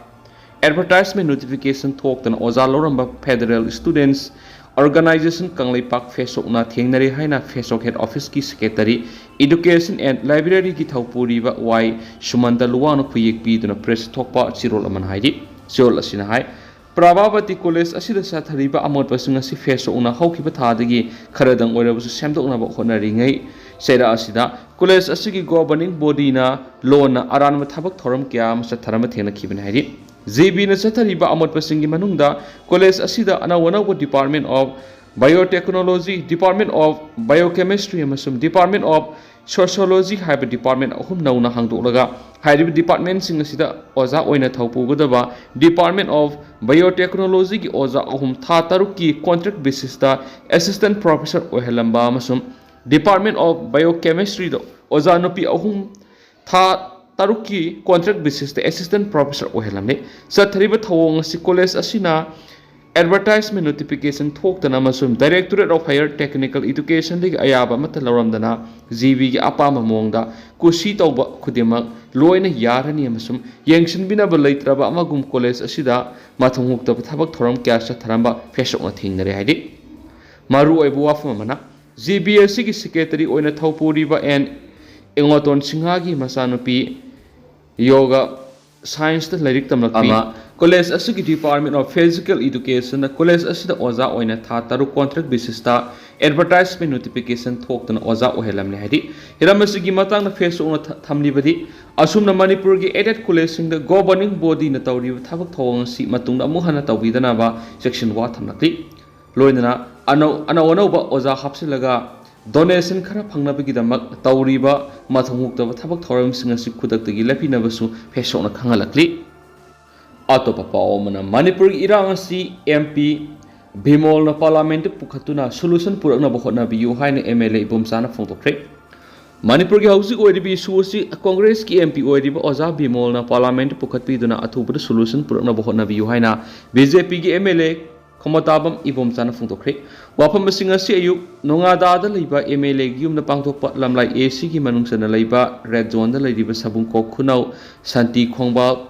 advertisement notification ꯊꯣꯛꯇꯅ ꯑꯣꯖꯥ ꯂꯧꯔꯝꯕ Federal Students Organization ꯀꯪꯂꯩꯄꯥꯛ, ꯐꯦꯁꯣꯛꯅ ꯊꯦꯡꯅꯔꯦ ꯍꯥꯏꯅ ꯐꯦꯁꯣꯛ head office ꯀꯤ secretary, education and library ꯒꯤ ꯊꯧꯄꯨꯔꯤꯕ ꯋꯥꯏ ꯁꯨꯃꯟꯇ ꯂꯨꯋꯥꯡꯅ ꯈꯨꯌꯦꯛ ꯄꯤꯗꯨꯅ press ꯊꯣꯛꯄ ꯆꯦꯔꯣꯜ ꯑꯃꯅ ꯍꯥꯏꯔꯤ꯫ ꯆꯦꯔꯣꯜ ꯑꯁꯤꯅ ꯍꯥꯏ, ꯄ꯭ꯔꯚꯥꯕꯇꯤ ꯀꯣꯂꯦꯖ ꯑꯁꯤꯗ ꯆꯠꯊꯔꯤꯕ ꯑꯃꯣꯠꯄꯁꯤꯡ ꯑꯁꯤ ꯐꯦꯁꯣꯛꯅ ꯍꯧꯈꯤꯕ ꯊꯥꯗꯒꯤ ꯈꯔꯗꯪ ꯑꯣꯏꯔꯕꯁꯨ ꯁꯦꯝꯗꯣꯛꯅꯕ ꯍꯣꯠꯅꯔꯤꯉꯩ ꯆꯩꯔꯥ ꯑꯁꯤꯗ ꯀꯣꯂꯦꯖ ꯑꯁꯤꯒꯤ governing body ꯅ ꯂꯣꯟꯅ ꯑꯔꯥꯟꯕ ꯊꯕꯛ ꯊꯧꯔꯝ ꯀꯌꯥ ꯑꯃ ꯆꯠꯊꯔꯝꯕ ꯊꯦꯡꯅꯈꯤꯕꯅꯤ ꯍꯥꯏꯔꯤ꯫ G B ꯅ ꯆꯠꯊꯔꯤꯕ ꯑꯃꯣꯠꯄꯁꯤꯡꯒꯤ ꯃꯅꯨꯡꯗ ꯀꯣꯂꯦꯖ ꯑꯁꯤꯗ ꯑꯅꯧ ꯑꯅꯧꯕ Department of Biotechnology, Department of Biochemistry ꯑꯃꯁꯨꯡ Department of Sociology ꯍꯥꯏꯕ department ꯑꯍꯨꯝ ꯅꯧꯅ ꯍꯥꯡꯗꯣꯛꯂꯒ, ꯍꯥꯏꯔꯤꯕ department ꯁꯤꯡ ꯑꯁꯤꯗ ꯑꯣꯖꯥ ꯑꯣꯏꯅ ꯊꯧꯄꯨꯒꯗꯕ Department of Biotechnology ꯒꯤ ꯑꯣꯖꯥ ꯑꯍꯨꯝ ꯊꯥ ꯇꯔꯨꯛꯀꯤ contract basis ꯇ assistant professor ꯑꯣꯏꯍꯜꯂꯝꯕ ꯑꯃꯁꯨꯡ Department of Biochemistry ꯗ ꯑꯣꯖꯥ ꯅꯨꯄꯤ ꯑꯍꯨꯝ ꯊꯥ ꯇꯔꯨꯛꯀꯤ contract basis ꯇ assistant professor ꯑꯣꯏꯍꯜꯂꯝꯃꯤ꯫ ꯆꯠꯊꯔꯤꯕ ꯊꯧꯑꯣꯡ ꯑꯁꯤ ꯀꯣꯂꯦꯖ ꯑꯁꯤꯅ ꯑꯦꯗꯚꯔꯇꯥꯏꯖꯃꯦꯟ ꯅꯣꯇꯤꯐꯤꯀꯦꯁꯟ ꯊꯣꯛꯇꯅ ꯑꯃꯁꯨꯡ Directorate of Higher Technical Educationꯗꯒꯤ ꯑꯌꯥꯕ ꯑꯃꯠꯇ ꯂꯧꯔꯝꯗꯅ ꯖꯤ ꯕꯤꯒꯤ ꯑꯄꯥꯝꯕ ꯃꯑꯣꯡꯗ ꯀꯨꯁꯤ ꯇꯧꯕ ꯈꯨꯗꯤꯡꯃꯛ ꯂꯣꯏꯅ ꯌꯥꯔꯅꯤ ꯑꯃꯁꯨꯡ ꯌꯦꯡꯁꯤꯟꯕꯤꯅꯕ ꯂꯩꯇ꯭ꯔꯕ ꯑꯃꯒꯨꯝ ꯀꯣꯂꯦꯖ ꯑꯁꯤꯗ ꯃꯊꯧ ꯍꯨꯛꯇꯕ ꯊꯕꯛ ꯊꯧꯔꯝ ꯀꯌꯥ ꯆꯠꯊꯔꯝꯕ ꯐꯦꯁꯕꯨꯛꯅ ꯊꯦꯡꯅꯔꯦ ꯍꯥꯏꯔꯤ꯫ ꯃꯔꯨꯑꯣꯏꯕ ꯋꯥꯐꯝ ꯑꯃꯅ, ꯖꯤ ꯕꯤ ꯑꯦꯁ ꯁꯤꯒꯤ ꯁꯦꯀ꯭ꯔꯦꯇꯔꯤ ꯑꯣꯏꯅ ꯊꯧꯄꯨꯔꯤꯕ ꯑꯦꯟ ꯏꯉꯣꯇꯣꯟ ꯁꯤꯡꯍꯒꯤ ꯃꯆꯥꯅꯨꯄꯤ ꯌꯣꯒ ꯁꯥꯏꯟꯁꯇ ꯂꯥꯏꯔꯤꯛ ꯇꯝꯂꯛꯄꯤ ꯑꯃ, ꯀꯣꯂꯦꯖ ꯑꯁꯤꯒꯤ Department of Physical Educationꯅ ꯀꯣꯂꯦꯖ ꯑꯁꯤꯗ ꯑꯣꯖꯥ ꯑꯣꯏꯅ ꯊꯥ ꯇꯔꯨꯛ ꯀꯣꯟꯇ꯭ꯔꯦꯛ ꯕꯦꯁꯤꯁꯇ ꯑꯦꯗꯚꯔꯇꯥꯏꯖꯃꯦꯟ ꯅꯣꯇꯤꯐꯤꯀꯦꯁꯟ ꯊꯣꯛꯇꯨꯅ ꯑꯣꯖꯥ ꯑꯣꯏꯍꯜꯂꯝꯂꯦ ꯍꯥꯏꯔꯤ꯫ ꯍꯤꯔꯝ ꯑꯁꯤꯒꯤ ꯃꯇꯥꯡꯗ ꯐꯦꯁꯕꯨꯛꯅ ꯊ-, ꯊꯝꯂꯤꯕꯗꯤ, ꯑꯁꯨꯝꯅ ꯃꯅꯤꯄꯨꯔꯒꯤ aided ꯀꯣꯂꯦꯖꯁꯤꯡꯗ ꯒꯣꯕꯔꯅꯤꯡ ꯕꯣꯗꯤꯅ ꯇꯧꯔꯤꯕ ꯊꯕꯛ ꯊꯧꯑꯣꯡ ꯑꯁꯤ ꯃꯇꯨꯡꯗ ꯑꯃꯨꯛ ꯍꯟꯅ ꯇꯧꯕꯤꯗꯅꯕ ꯆꯦꯛꯁꯤꯟ ꯋꯥ ꯊꯝꯂꯛꯂꯤ꯫ ꯂꯣꯏꯅꯅ ꯑꯅꯧ ꯑꯅꯧ ꯑꯅꯧꯕ ꯑꯣꯖꯥ ꯍꯥꯞꯆꯤꯜꯂꯒ ꯗꯣꯅꯦꯁꯟ ꯈꯔ ꯐꯪꯅꯕꯒꯤꯗꯃꯛ ꯇꯧꯔꯤꯕ ꯃꯊꯧ ꯍꯨꯛꯇꯕ ꯊꯕꯛ ꯊꯧꯔꯝꯁꯤꯡ ꯑꯁꯤ ꯈꯨꯗꯛꯇꯒꯤ ꯂꯦꯞꯄꯤꯅꯕꯁꯨ ꯐꯦꯁꯕꯨꯛꯅ ꯈꯪꯍꯜꯂꯛꯂꯤ꯫ ꯑꯇꯣꯞꯄ ꯄꯥꯎ ꯑꯃꯅ, ꯃꯅꯤꯄꯨꯔꯒꯤ ꯏꯔꯥꯡ ꯑꯁꯤ ꯑꯦꯝ ꯄꯤ ꯕꯤꯃꯣꯜꯅ ꯄꯥꯔꯂꯥꯃꯦꯟꯠꯇ ꯄꯨꯈꯠꯇꯨꯅ ꯁꯣꯂꯨꯁꯟ ꯄꯨꯔꯛꯅꯕ ꯍꯣꯠꯅꯕꯤꯌꯨ ꯍꯥꯏꯅ ꯑꯦꯝ ꯑꯦꯜ ꯑꯦ ꯏꯕꯣꯝꯆꯥꯅ ꯐꯣꯡꯗꯣꯛꯈ꯭ꯔꯦ꯫ ꯃꯅꯤꯄꯨꯔꯒꯤ ꯍꯧꯖꯤꯛ ꯑꯣꯏꯔꯤꯕ ꯏꯁꯨ ꯑꯁꯤ ꯀꯣꯡꯒ꯭ꯔꯦꯁꯀꯤ ꯑꯦꯝ ꯄꯤ ꯑꯣꯏꯔꯤꯕ ꯑꯣꯖꯥ ꯕꯤꯃꯣꯜꯅ ꯄꯥꯔꯂꯥꯃꯦꯟꯠꯇ ꯄꯨꯈꯠꯄꯤꯗꯨꯅ ꯑꯊꯨꯕꯗ ꯁꯣꯂꯨꯁꯟ ꯄꯨꯔꯛꯅꯕ ꯍꯣꯠꯅꯕꯤꯌꯨ ꯍꯥꯏꯅ ꯕꯤ ꯖꯦ ꯄꯤꯒꯤ ꯑꯦꯝ ꯑꯦꯜ ꯑꯦ ꯈꯣꯃꯇꯥꯕꯝ ꯏꯕꯣꯝꯆꯥꯅ ꯐꯣꯡꯗꯣꯛꯈ꯭ꯔꯦ꯫ ꯋꯥꯐꯝꯁꯤꯡ ꯑꯁꯤ ꯑꯌꯨꯛ ꯅꯣꯉꯥꯗꯥꯗ ꯂꯩꯕ ꯑꯦꯝ ꯑꯦꯜ ꯑꯦꯒꯤ ꯌꯨꯝꯗ ꯄꯥꯡꯊꯣꯛꯄ ꯂꯝꯂꯥꯏ ꯑꯦ ꯁꯤꯒꯤ ꯃꯅꯨꯡ ꯆꯟꯅ ꯂꯩꯕ ꯔꯦꯗ ꯖꯣꯟꯗ ꯂꯩꯔꯤꯕ ꯁꯕꯨꯡꯈꯣꯛ ꯈꯨꯅꯧ, ꯁꯥꯟꯇꯤ ꯈꯣꯡꯕꯥꯜ,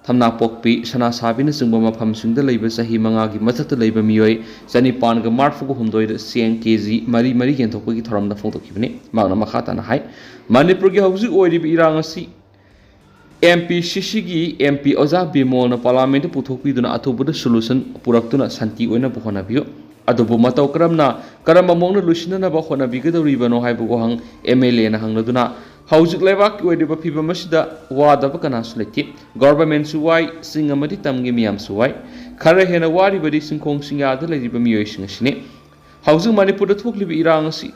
ꯊꯝꯅꯥꯄꯣꯛꯄꯤ, ꯁꯅꯥꯁꯥꯕꯤꯅꯆꯤꯡꯕ ꯃꯐꯝꯁꯤꯡꯗ ꯂꯩꯕ ꯆꯍꯤ ꯃꯉꯥꯒꯤ ꯃꯊꯛꯇ ꯂꯩꯕ ꯃꯤꯑꯣꯏ ꯆꯅꯤꯄꯥꯟꯒ ꯃꯔꯤꯐꯨꯒ ꯍꯨꯝꯗꯣꯏꯗ ꯆꯦꯡ ꯀꯦ ꯖꯤ ꯃꯔꯤ ꯃꯔꯤ ꯌꯦꯟꯊꯣꯛꯄꯒꯤ ꯊꯧꯔꯝꯗ ꯐꯣꯡꯗꯣꯛꯈꯤꯕꯅꯤ꯫ ꯃꯍꯥꯛꯅ ꯃꯈꯥ ꯇꯥꯅ ꯍꯥꯏ, ꯃꯅꯤꯄꯨꯔꯒꯤ ꯍꯧꯖꯤꯛ ꯑꯣꯏꯔꯤꯕ ꯏꯔꯥꯡ ꯑꯁꯤ ꯑꯦꯝ ꯄꯤ ꯁꯤ ꯁꯤꯒꯤ ꯑꯦꯝ ꯄꯤ ꯑꯣꯖꯥ ꯕꯤꯃꯣꯜꯅ ꯄꯥꯔꯂꯥꯃꯦꯟꯠꯇ ꯄꯨꯊꯣꯛꯄꯤꯗꯨꯅ ꯑꯊꯨꯕꯗ ꯁꯣꯂꯨꯁꯟ ꯄꯨꯔꯛꯇꯨꯅ ꯁꯥꯟꯇꯤ ꯑꯣꯏꯅꯕ ꯍꯣꯠꯅꯕꯤꯌꯨ꯫ ꯑꯗꯨꯕꯨ ꯃꯇꯧ ꯀꯔꯝꯅ, ꯀꯔꯝꯕ ꯃꯑꯣꯡꯗ ꯂꯣꯏꯁꯤꯟꯅꯅꯕ ꯍꯣꯠꯅꯕꯤꯒꯗꯧꯔꯤꯕꯅꯣ ꯍꯥꯏꯕ ꯋꯥꯍꯪ ꯑꯦꯝ ꯑꯦꯜ ꯑꯦꯅ ꯍꯪꯂꯗꯨꯅ, ꯍꯧꯖꯤꯛ ꯂꯩꯕꯥꯛꯀꯤ ꯑꯣꯏꯔꯤꯕ ꯐꯤꯕꯝ ꯑꯁꯤꯗ ꯋꯥꯗꯕ ꯀꯅꯥꯁꯨ ꯂꯩꯇꯦ꯫ ꯒꯣꯚꯔꯟꯃꯦꯟꯠꯁꯨ ꯋꯥꯏ, ꯆꯤꯡ ꯑꯃꯗꯤ ꯇꯝꯒꯤ ꯃꯤꯌꯥꯝꯁꯨ ꯋꯥꯏ꯫ ꯈꯔ ꯍꯦꯟꯅ ꯋꯥꯔꯤꯕꯗꯤ ꯆꯤꯡꯈꯣꯡ ꯆꯤꯡꯌꯥꯗ ꯂꯩꯔꯤꯕ ꯃꯤꯑꯣꯏꯁꯤꯡ ꯑꯁꯤꯅꯤ꯫ ꯍꯧꯖꯤꯛ ꯃꯅꯤꯄꯨꯔꯗ ꯊꯣꯛꯂꯤꯕ ꯏꯔꯥꯡ ꯑꯁꯤ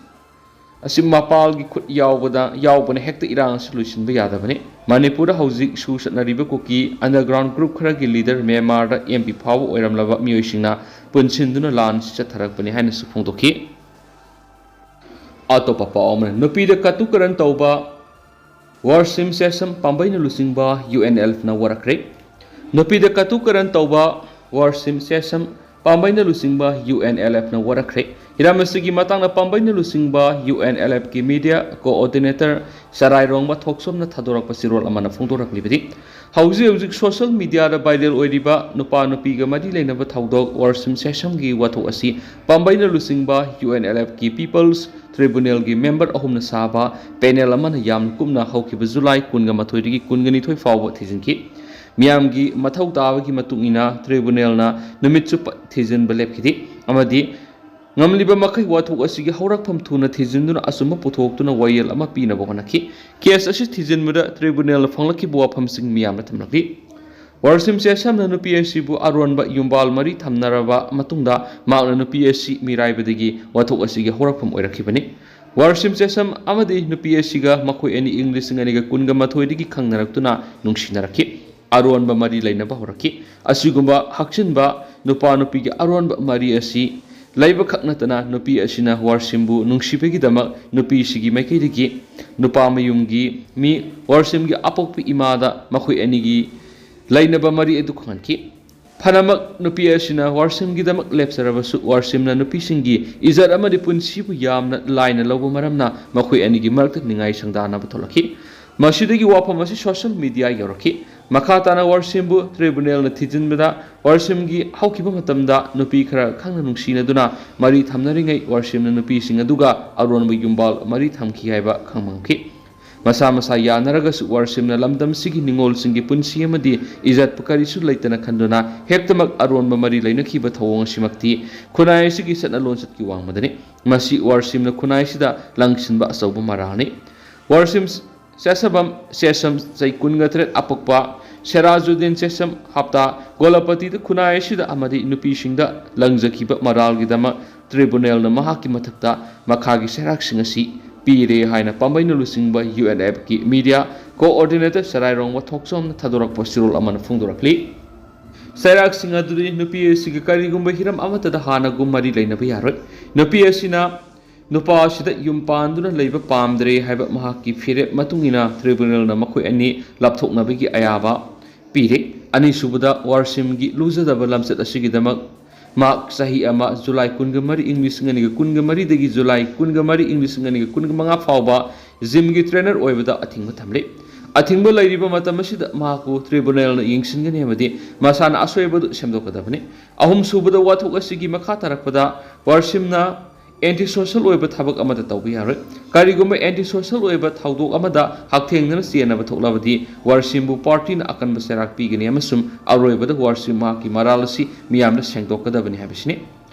ꯑꯁꯤ ꯃꯄꯥꯜꯒꯤ ꯈꯨꯠ ꯌꯥꯎꯕꯗ, ꯌꯥꯎꯕꯅ ꯍꯦꯛꯇ ꯏꯔꯥꯡ ꯑꯁꯤ ꯂꯣꯏꯁꯤꯟꯕ ꯌꯥꯗꯕꯅꯤ꯫ ꯃꯅꯤꯄꯨꯔꯗ ꯍꯧꯖꯤꯛ ꯁꯨ ꯆꯠꯅꯔꯤꯕ ꯀꯨꯀꯤ underground group ꯈꯔꯒꯤ leader ꯃ꯭ꯌꯥꯟꯃꯥꯔꯗ ꯑꯦꯝ ꯄꯤ ꯐꯥꯎꯕ ꯑꯣꯏꯔꯝꯂꯕ ꯃꯤꯑꯣꯏꯁꯤꯡꯅ ꯄꯨꯟꯁꯤꯟꯗꯨꯅ ꯂꯥꯟ ꯑꯁꯤ ꯆꯠꯊꯔꯛꯄꯅꯤ ꯍꯥꯏꯅꯁꯨ ꯐꯣꯡꯗꯣꯛꯈꯤ꯫ ꯑꯇꯣꯞꯄ ꯄꯥꯎ ꯑꯃꯅ, ꯅꯨꯄꯤꯗ ꯀꯇꯨ ꯀꯔꯟ ꯇꯧꯕ ꯋꯥꯔꯁꯤꯝ ꯁꯦꯁꯝ ꯄꯥꯝꯕꯩꯅ ꯂꯨꯆꯤꯡꯕ ꯌꯨ ꯑꯦꯟ ꯑꯦꯜ ꯑꯦꯐꯅ ꯋꯥꯔꯛꯈ꯭ꯔꯦ꯫ ꯅꯨꯄꯤꯗ ꯀꯇꯨ ꯀꯔꯟ ꯇꯧꯕ ꯋꯥꯔꯁꯤꯝ ꯁꯦꯁꯝ ꯄꯥꯝꯕꯩꯅ ꯂꯨꯆꯤꯡꯕ UNLFꯅ ꯋꯥꯔꯛꯈ꯭ꯔꯦ꯫ ꯍꯤꯔꯝ ꯑꯁꯤꯒꯤ ꯃꯇꯥꯡꯗ ꯄꯥꯝꯕꯩꯅ ꯂꯨꯆꯤꯡꯕ UNLFꯀꯤ media coordinator ꯆꯔꯥꯏꯔꯣꯡꯕ ꯊꯣꯛꯆꯣꯝꯅ ꯊꯥꯗꯣꯔꯛꯄ ꯆꯤꯔꯣꯜ ꯑꯃꯅ ꯐꯣꯡꯗꯣꯔꯛꯂꯤꯕꯗꯤ, ꯍꯧꯖꯤꯛ ꯍꯧꯖꯤꯛ social mediaꯗ viral ꯑꯣꯏꯔꯤꯕ ꯅꯨꯄꯥ ꯅꯨꯄꯤꯒ ꯃꯔꯤ ꯂꯩꯅꯕ ꯊꯧꯗꯣꯛ ꯋꯥꯔꯁꯤꯝ ꯁꯦꯁꯝꯒꯤ ꯋꯥꯊꯣꯛ ꯑꯁꯤ ꯄꯥꯝꯕꯩꯅ ꯂꯨꯆꯤꯡꯕ UNLFꯀꯤ People's Tribunalꯒꯤ member ꯑꯍꯨꯝꯅ ꯁꯥꯕ panel ꯑꯃꯅ ꯌꯥꯝꯅ ꯀꯨꯞꯅ ꯍꯧꯈꯤꯕ ꯖꯨꯂꯥꯏ ꯀꯨꯟꯒ ꯃꯥꯊꯣꯏꯗꯒꯤ ꯀꯨꯟꯒ ꯅꯤꯊꯣꯏ ꯐꯥꯎꯕ ꯊꯤꯖꯤꯟꯈꯤ꯫ ꯃꯤꯌꯥꯝꯒꯤ ꯃꯊꯧ ꯇꯥꯕꯒꯤ ꯃꯇꯨꯡ ꯏꯟꯅ tribunalꯅ ꯅꯨꯃꯤꯠ ꯆꯨꯞꯄ ꯊꯤꯖꯤꯟꯕ ꯂꯦꯞꯈꯤꯗꯦ ꯑꯃꯗꯤ ꯉꯝꯂꯤꯕ ꯃꯈꯩ ꯋꯥꯊꯣꯛ ꯑꯁꯤꯒꯤ ꯍꯧꯔꯛꯐꯝ ꯊꯨꯅ ꯊꯤꯖꯤꯟꯗꯨꯅ ꯑꯆꯨꯝꯕ ꯄꯨꯊꯣꯛꯇꯨꯅ ꯋꯥꯌꯦꯜ ꯑꯃ ꯄꯤꯅꯕ ꯍꯣꯠꯅꯈꯤ꯫ Case ꯑꯁꯤ ꯊꯤꯖꯤꯟꯕꯗ tribunalꯅ ꯐꯪꯂꯛꯈꯤꯕ ꯋꯥꯐꯝꯁꯤꯡ ꯃꯤꯌꯥꯝꯗ ꯊꯝꯂꯛꯂꯤ꯫ ꯋꯥꯔꯁꯤꯝ ꯆꯦꯁꯝꯅ ꯅꯨꯄꯤ ꯑꯁꯤꯕꯨ ꯑꯔꯣꯟꯕ ꯌꯨꯝꯕꯥꯜ ꯃꯔꯤ ꯊꯝꯅꯔꯕ ꯃꯇꯨꯡꯗ ꯃꯍꯥꯛꯅ ꯅꯨꯄꯤ ꯑꯁꯤ ꯃꯤꯔꯥꯏꯕꯗꯒꯤ ꯋꯥꯊꯣꯛ ꯑꯁꯤꯒꯤ ꯍꯧꯔꯛꯐꯝ ꯑꯣꯏꯔꯛꯈꯤꯕꯅꯤ꯫ ꯋꯥꯔꯁꯤꯝ ꯆꯦꯁꯝ ꯑꯃꯗꯤ ꯅꯨꯄꯤ ꯑꯁꯤꯒ ꯃꯈꯣꯏ ꯑꯅꯤ ꯏꯪ ꯂꯤꯁꯤꯡ ꯑꯅꯤꯒ ꯀꯨꯟꯒ ꯃꯥꯊꯣꯏꯗꯒꯤ ꯈꯪꯅꯔꯛꯇꯨꯅ ꯅꯨꯡꯁꯤꯅꯔꯛꯈꯤ꯫ ꯑꯔꯣꯟꯕ ꯃꯔꯤ ꯂꯩꯅꯕ ꯍꯧꯔꯛꯈꯤ꯫ ꯑꯁꯤꯒꯨꯝꯕ ꯍꯛꯆꯤꯟꯕ ꯅꯨꯄꯥ ꯅꯨꯄꯤꯒꯤ ꯑꯔꯣꯟꯕ ꯃꯔꯤ ꯑꯁꯤ ꯂꯩꯕꯈꯛ ꯅꯠꯇꯅ ꯅꯨꯄꯤ ꯑꯁꯤꯅ ꯋꯥꯔꯁꯤꯝꯕꯨ ꯅꯨꯡꯁꯤꯕꯒꯤꯗꯃꯛ ꯅꯨꯄꯤꯁꯤꯒꯤ ꯃꯥꯏꯀꯩꯗꯒꯤ ꯅꯨꯄꯥ ꯃꯌꯨꯝꯒꯤ ꯃꯤ ꯋꯥꯔꯁꯤꯝꯒꯤ ꯑꯄꯣꯛꯄ ꯏꯃꯥꯗ ꯃꯈꯣꯏ ꯑꯅꯤꯒꯤ ꯂꯩꯅꯕ ꯃꯔꯤ ꯑꯗꯨ ꯈꯪꯍꯟꯈꯤ꯫ ꯐꯅꯃꯛ ꯅꯨꯄꯤ ꯑꯁꯤꯅ ꯋꯥꯔꯁꯤꯝꯒꯤꯗꯃꯛ ꯂꯦꯞꯆꯔꯕꯁꯨ ꯋꯥꯔꯁꯤꯝꯅ ꯅꯨꯄꯤꯁꯤꯡꯒꯤ ꯏꯖꯠ ꯑꯃꯗꯤ ꯄꯨꯟꯁꯤꯕꯨ ꯌꯥꯝꯅ ꯂꯥꯏꯅ ꯂꯧꯕ ꯃꯔꯝꯅ ꯃꯈꯣꯏ ꯑꯅꯤꯒꯤ ꯃꯔꯛꯇ ꯅꯤꯡꯉꯥꯏ ꯁꯪꯗꯥꯅꯕ ꯊꯣꯛꯂꯛꯈꯤ꯫ ꯃꯁꯤꯗꯒꯤ ꯋꯥꯐꯝ ꯑꯁꯤ social media ꯌꯧꯔꯛꯈꯤ꯫ ꯃꯈꯥ ꯇꯥꯅ ꯋꯥꯔꯁꯤꯝꯕꯨ tribunalꯅ ꯊꯤꯖꯤꯟꯕꯗ ꯋꯥꯔꯁꯤꯝꯒꯤ ꯍꯧꯈꯤꯕ ꯃꯇꯝꯗ ꯅꯨꯄꯤ ꯈꯔ ꯈꯪꯅ ꯅꯨꯡꯁꯤꯅꯗꯨꯅ ꯃꯔꯤ ꯊꯝꯅꯔꯤꯉꯩ ꯋꯥꯔꯁꯤꯝꯅ ꯅꯨꯄꯤꯁꯤꯡ ꯑꯗꯨꯒ ꯑꯔꯣꯟꯕ ꯌꯨꯝꯕꯥꯜ ꯃꯔꯤ ꯊꯝꯈꯤ ꯍꯥꯏꯕ ꯈꯪꯕ ꯉꯝꯈꯤ꯫ ꯃꯁꯥ ꯃꯁꯥ ꯌꯥꯅꯔꯒꯁꯨ ꯋꯥꯔꯁꯤꯝꯅ ꯂꯝꯗꯝꯁꯤꯒꯤ ꯅꯤꯉꯣꯜꯁꯤꯡꯒꯤ ꯄꯨꯟꯁꯤ ꯑꯃꯗꯤ ꯏꯖꯠꯄꯨ ꯀꯔꯤꯁꯨ ꯂꯩꯇꯅ ꯈꯟꯗꯨꯅ ꯍꯦꯛꯇꯃꯛ ꯑꯔꯣꯟꯕ ꯃꯔꯤ ꯂꯩꯅꯈꯤꯕ ꯊꯧꯑꯣꯡ ꯑꯁꯤꯃꯛꯇꯤ ꯈꯨꯟꯅꯥꯏ ꯑꯁꯤꯒꯤ ꯆꯠꯅ ꯂꯣꯟꯆꯠꯀꯤ ꯋꯥꯡꯃꯗꯅꯤ꯫ ꯃꯁꯤ ꯋꯥꯔꯁꯤꯝꯅ ꯈꯨꯟꯅꯥꯏ ꯑꯁꯤꯗ ꯂꯪꯁꯤꯟꯕ ꯑꯆꯧꯕ ꯃꯔꯥꯜꯅꯤ꯫ ꯋꯥꯔꯁꯤꯝ ꯁꯦꯁꯕꯝ, ꯁꯦꯁꯝ, ꯆꯍꯤ ꯀꯨꯟꯒ ꯇꯔꯦꯠ ꯑꯄꯣꯛꯄ, ꯁꯦꯔꯥꯖꯨꯗꯤꯟ ꯁꯦꯁꯝ, ꯍꯞꯇꯥ, ꯒꯣꯂꯥꯄꯇꯤꯗ ꯈꯨꯟꯅꯥꯏ ꯑꯁꯤꯗ ꯑꯃꯗꯤ ꯅꯨꯄꯤꯁꯤꯡꯗ ꯂꯪꯖꯈꯤꯕ ꯃꯔꯥꯜꯒꯤꯗꯃꯛ tribunalꯅ ꯃꯍꯥꯛꯀꯤ ꯃꯊꯛꯇ ꯃꯈꯥꯒꯤ ꯆꯩꯔꯥꯛꯁꯤꯡ ꯑꯁꯤ ꯄꯤꯔꯦ ꯍꯥꯏꯅ ꯄꯥꯝꯕꯩꯅ ꯂꯨꯆꯤꯡꯕ UNLFꯀꯤ media coordinator ꯆꯔꯥꯏꯔꯣꯡꯕ ꯊꯣꯛꯆꯣꯝꯅ ꯊꯥꯗꯣꯔꯛꯄ ꯆꯤꯔꯣꯜ ꯑꯃꯅ ꯐꯣꯡꯗꯣꯔꯛꯂꯤ꯫ ꯆꯩꯔꯥꯛꯁꯤꯡ ꯑꯗꯨꯗꯤ ꯅꯨꯄꯤ ꯑꯁꯤꯒ ꯀꯔꯤꯒꯨꯝꯕ ꯍꯤꯔꯝ ꯑꯃꯠꯇꯗ ꯍꯥꯟꯅꯒꯨꯝ ꯃꯔꯤ ꯂꯩꯅꯕ ꯌꯥꯔꯣꯏ꯫ ꯅꯨꯄꯤ ꯑꯁꯤꯅ ꯅꯨꯄꯥ ꯑꯁꯤꯗ ꯌꯨꯝ ꯄꯥꯟꯗꯨꯅ ꯂꯩꯕ ꯄꯥꯝꯗ꯭ꯔꯦ ꯍꯥꯏꯕ ꯃꯍꯥꯛꯀꯤ ꯐꯤꯔꯦꯞ ꯃꯇꯨꯡ ꯏꯟꯅ tribunalꯅ ꯃꯈꯣꯏ ꯑꯅꯤ ꯂꯥꯞꯊꯣꯛꯅꯕꯒꯤ ꯑꯌꯥꯕ ꯄꯤꯔꯦ꯫ ꯑꯅꯤꯁꯨꯕꯗ, ꯋꯥꯔꯁꯤꯝꯒꯤ ꯂꯨꯖꯗꯕ ꯂꯝꯆꯠ ꯑꯁꯤꯒꯤꯗꯃꯛ ꯃꯍꯥꯛ ꯆꯍꯤ ꯑꯃ, ꯖꯨꯂꯥꯏ ꯀꯨꯟꯒ ꯃꯔꯤ ꯏꯪ ꯂꯤꯁꯤꯡ ꯑꯅꯤꯒ ꯀꯨꯟꯒ ꯃꯔꯤꯗꯒꯤ ꯖꯨꯂꯥꯏ ꯀꯨꯟꯒ ꯃꯔꯤ ꯏꯪ ꯂꯤꯁꯤꯡ ꯑꯅꯤꯒ ꯀꯨꯟꯒ ꯃꯉꯥ ꯐꯥꯎꯕ ꯖꯤꯝꯒꯤ ꯇ꯭ꯔꯦꯅꯔ ꯑꯣꯏꯕꯗ ꯑꯊꯤꯡꯕ ꯊꯝꯂꯤ꯫ ꯑꯊꯤꯡꯕ ꯂꯩꯔꯤꯕ ꯃꯇꯝ ꯑꯁꯤꯗ ꯃꯍꯥꯛꯄꯨ ꯇ꯭ꯔꯤꯕꯨꯅꯦꯜꯅ ꯌꯦꯡꯁꯤꯟꯒꯅꯤ ꯑꯃꯗꯤ ꯃꯁꯥꯅ ꯑꯁꯣꯏꯕꯗꯨ ꯁꯦꯝꯗꯣꯛꯀꯗꯕꯅꯤ꯫ ꯑꯍꯨꯝꯁꯨꯕꯗ ꯋꯥꯊꯣꯛ ꯑꯁꯤꯒꯤ ꯃꯈꯥ ꯇꯥꯔꯛꯄꯗ ꯋꯥꯔꯁꯤꯝꯅ ꯑꯦꯟꯇꯤ ꯁꯣꯁꯦꯜ ꯑꯣꯏꯕ ꯊꯕꯛ ꯑꯃꯠꯇ ꯇꯧꯕ ꯌꯥꯔꯣꯏ꯫ ꯀꯔꯤꯒꯨꯝꯕ ꯑꯦꯟꯇꯤ ꯁꯣꯁꯦꯜ ꯑꯣꯏꯕ ꯊꯧꯗꯣꯛ ꯑꯃꯗ ꯍꯛꯊꯦꯡꯅꯅ ꯆꯦꯟꯅꯕ ꯊꯣꯛꯂꯕꯗꯤ ꯋꯥꯔꯁꯤꯝꯕꯨ ꯄꯥꯔꯇꯤꯅ ꯑꯀꯟꯕ ꯆꯩꯔꯥꯛ ꯄꯤꯒꯅꯤ ꯑꯃꯁꯨꯡ ꯑꯔꯣꯏꯕꯗ ꯋꯥꯔꯁꯤꯝ ꯃꯍꯥꯛꯀꯤ ꯃꯔꯥꯜ ꯑꯁꯤ ꯃꯤꯌꯥꯝꯗ ꯁꯦꯡꯗꯣꯛꯀꯗꯕꯅꯤ ꯍꯥꯏꯕꯁꯤꯅꯤ꯫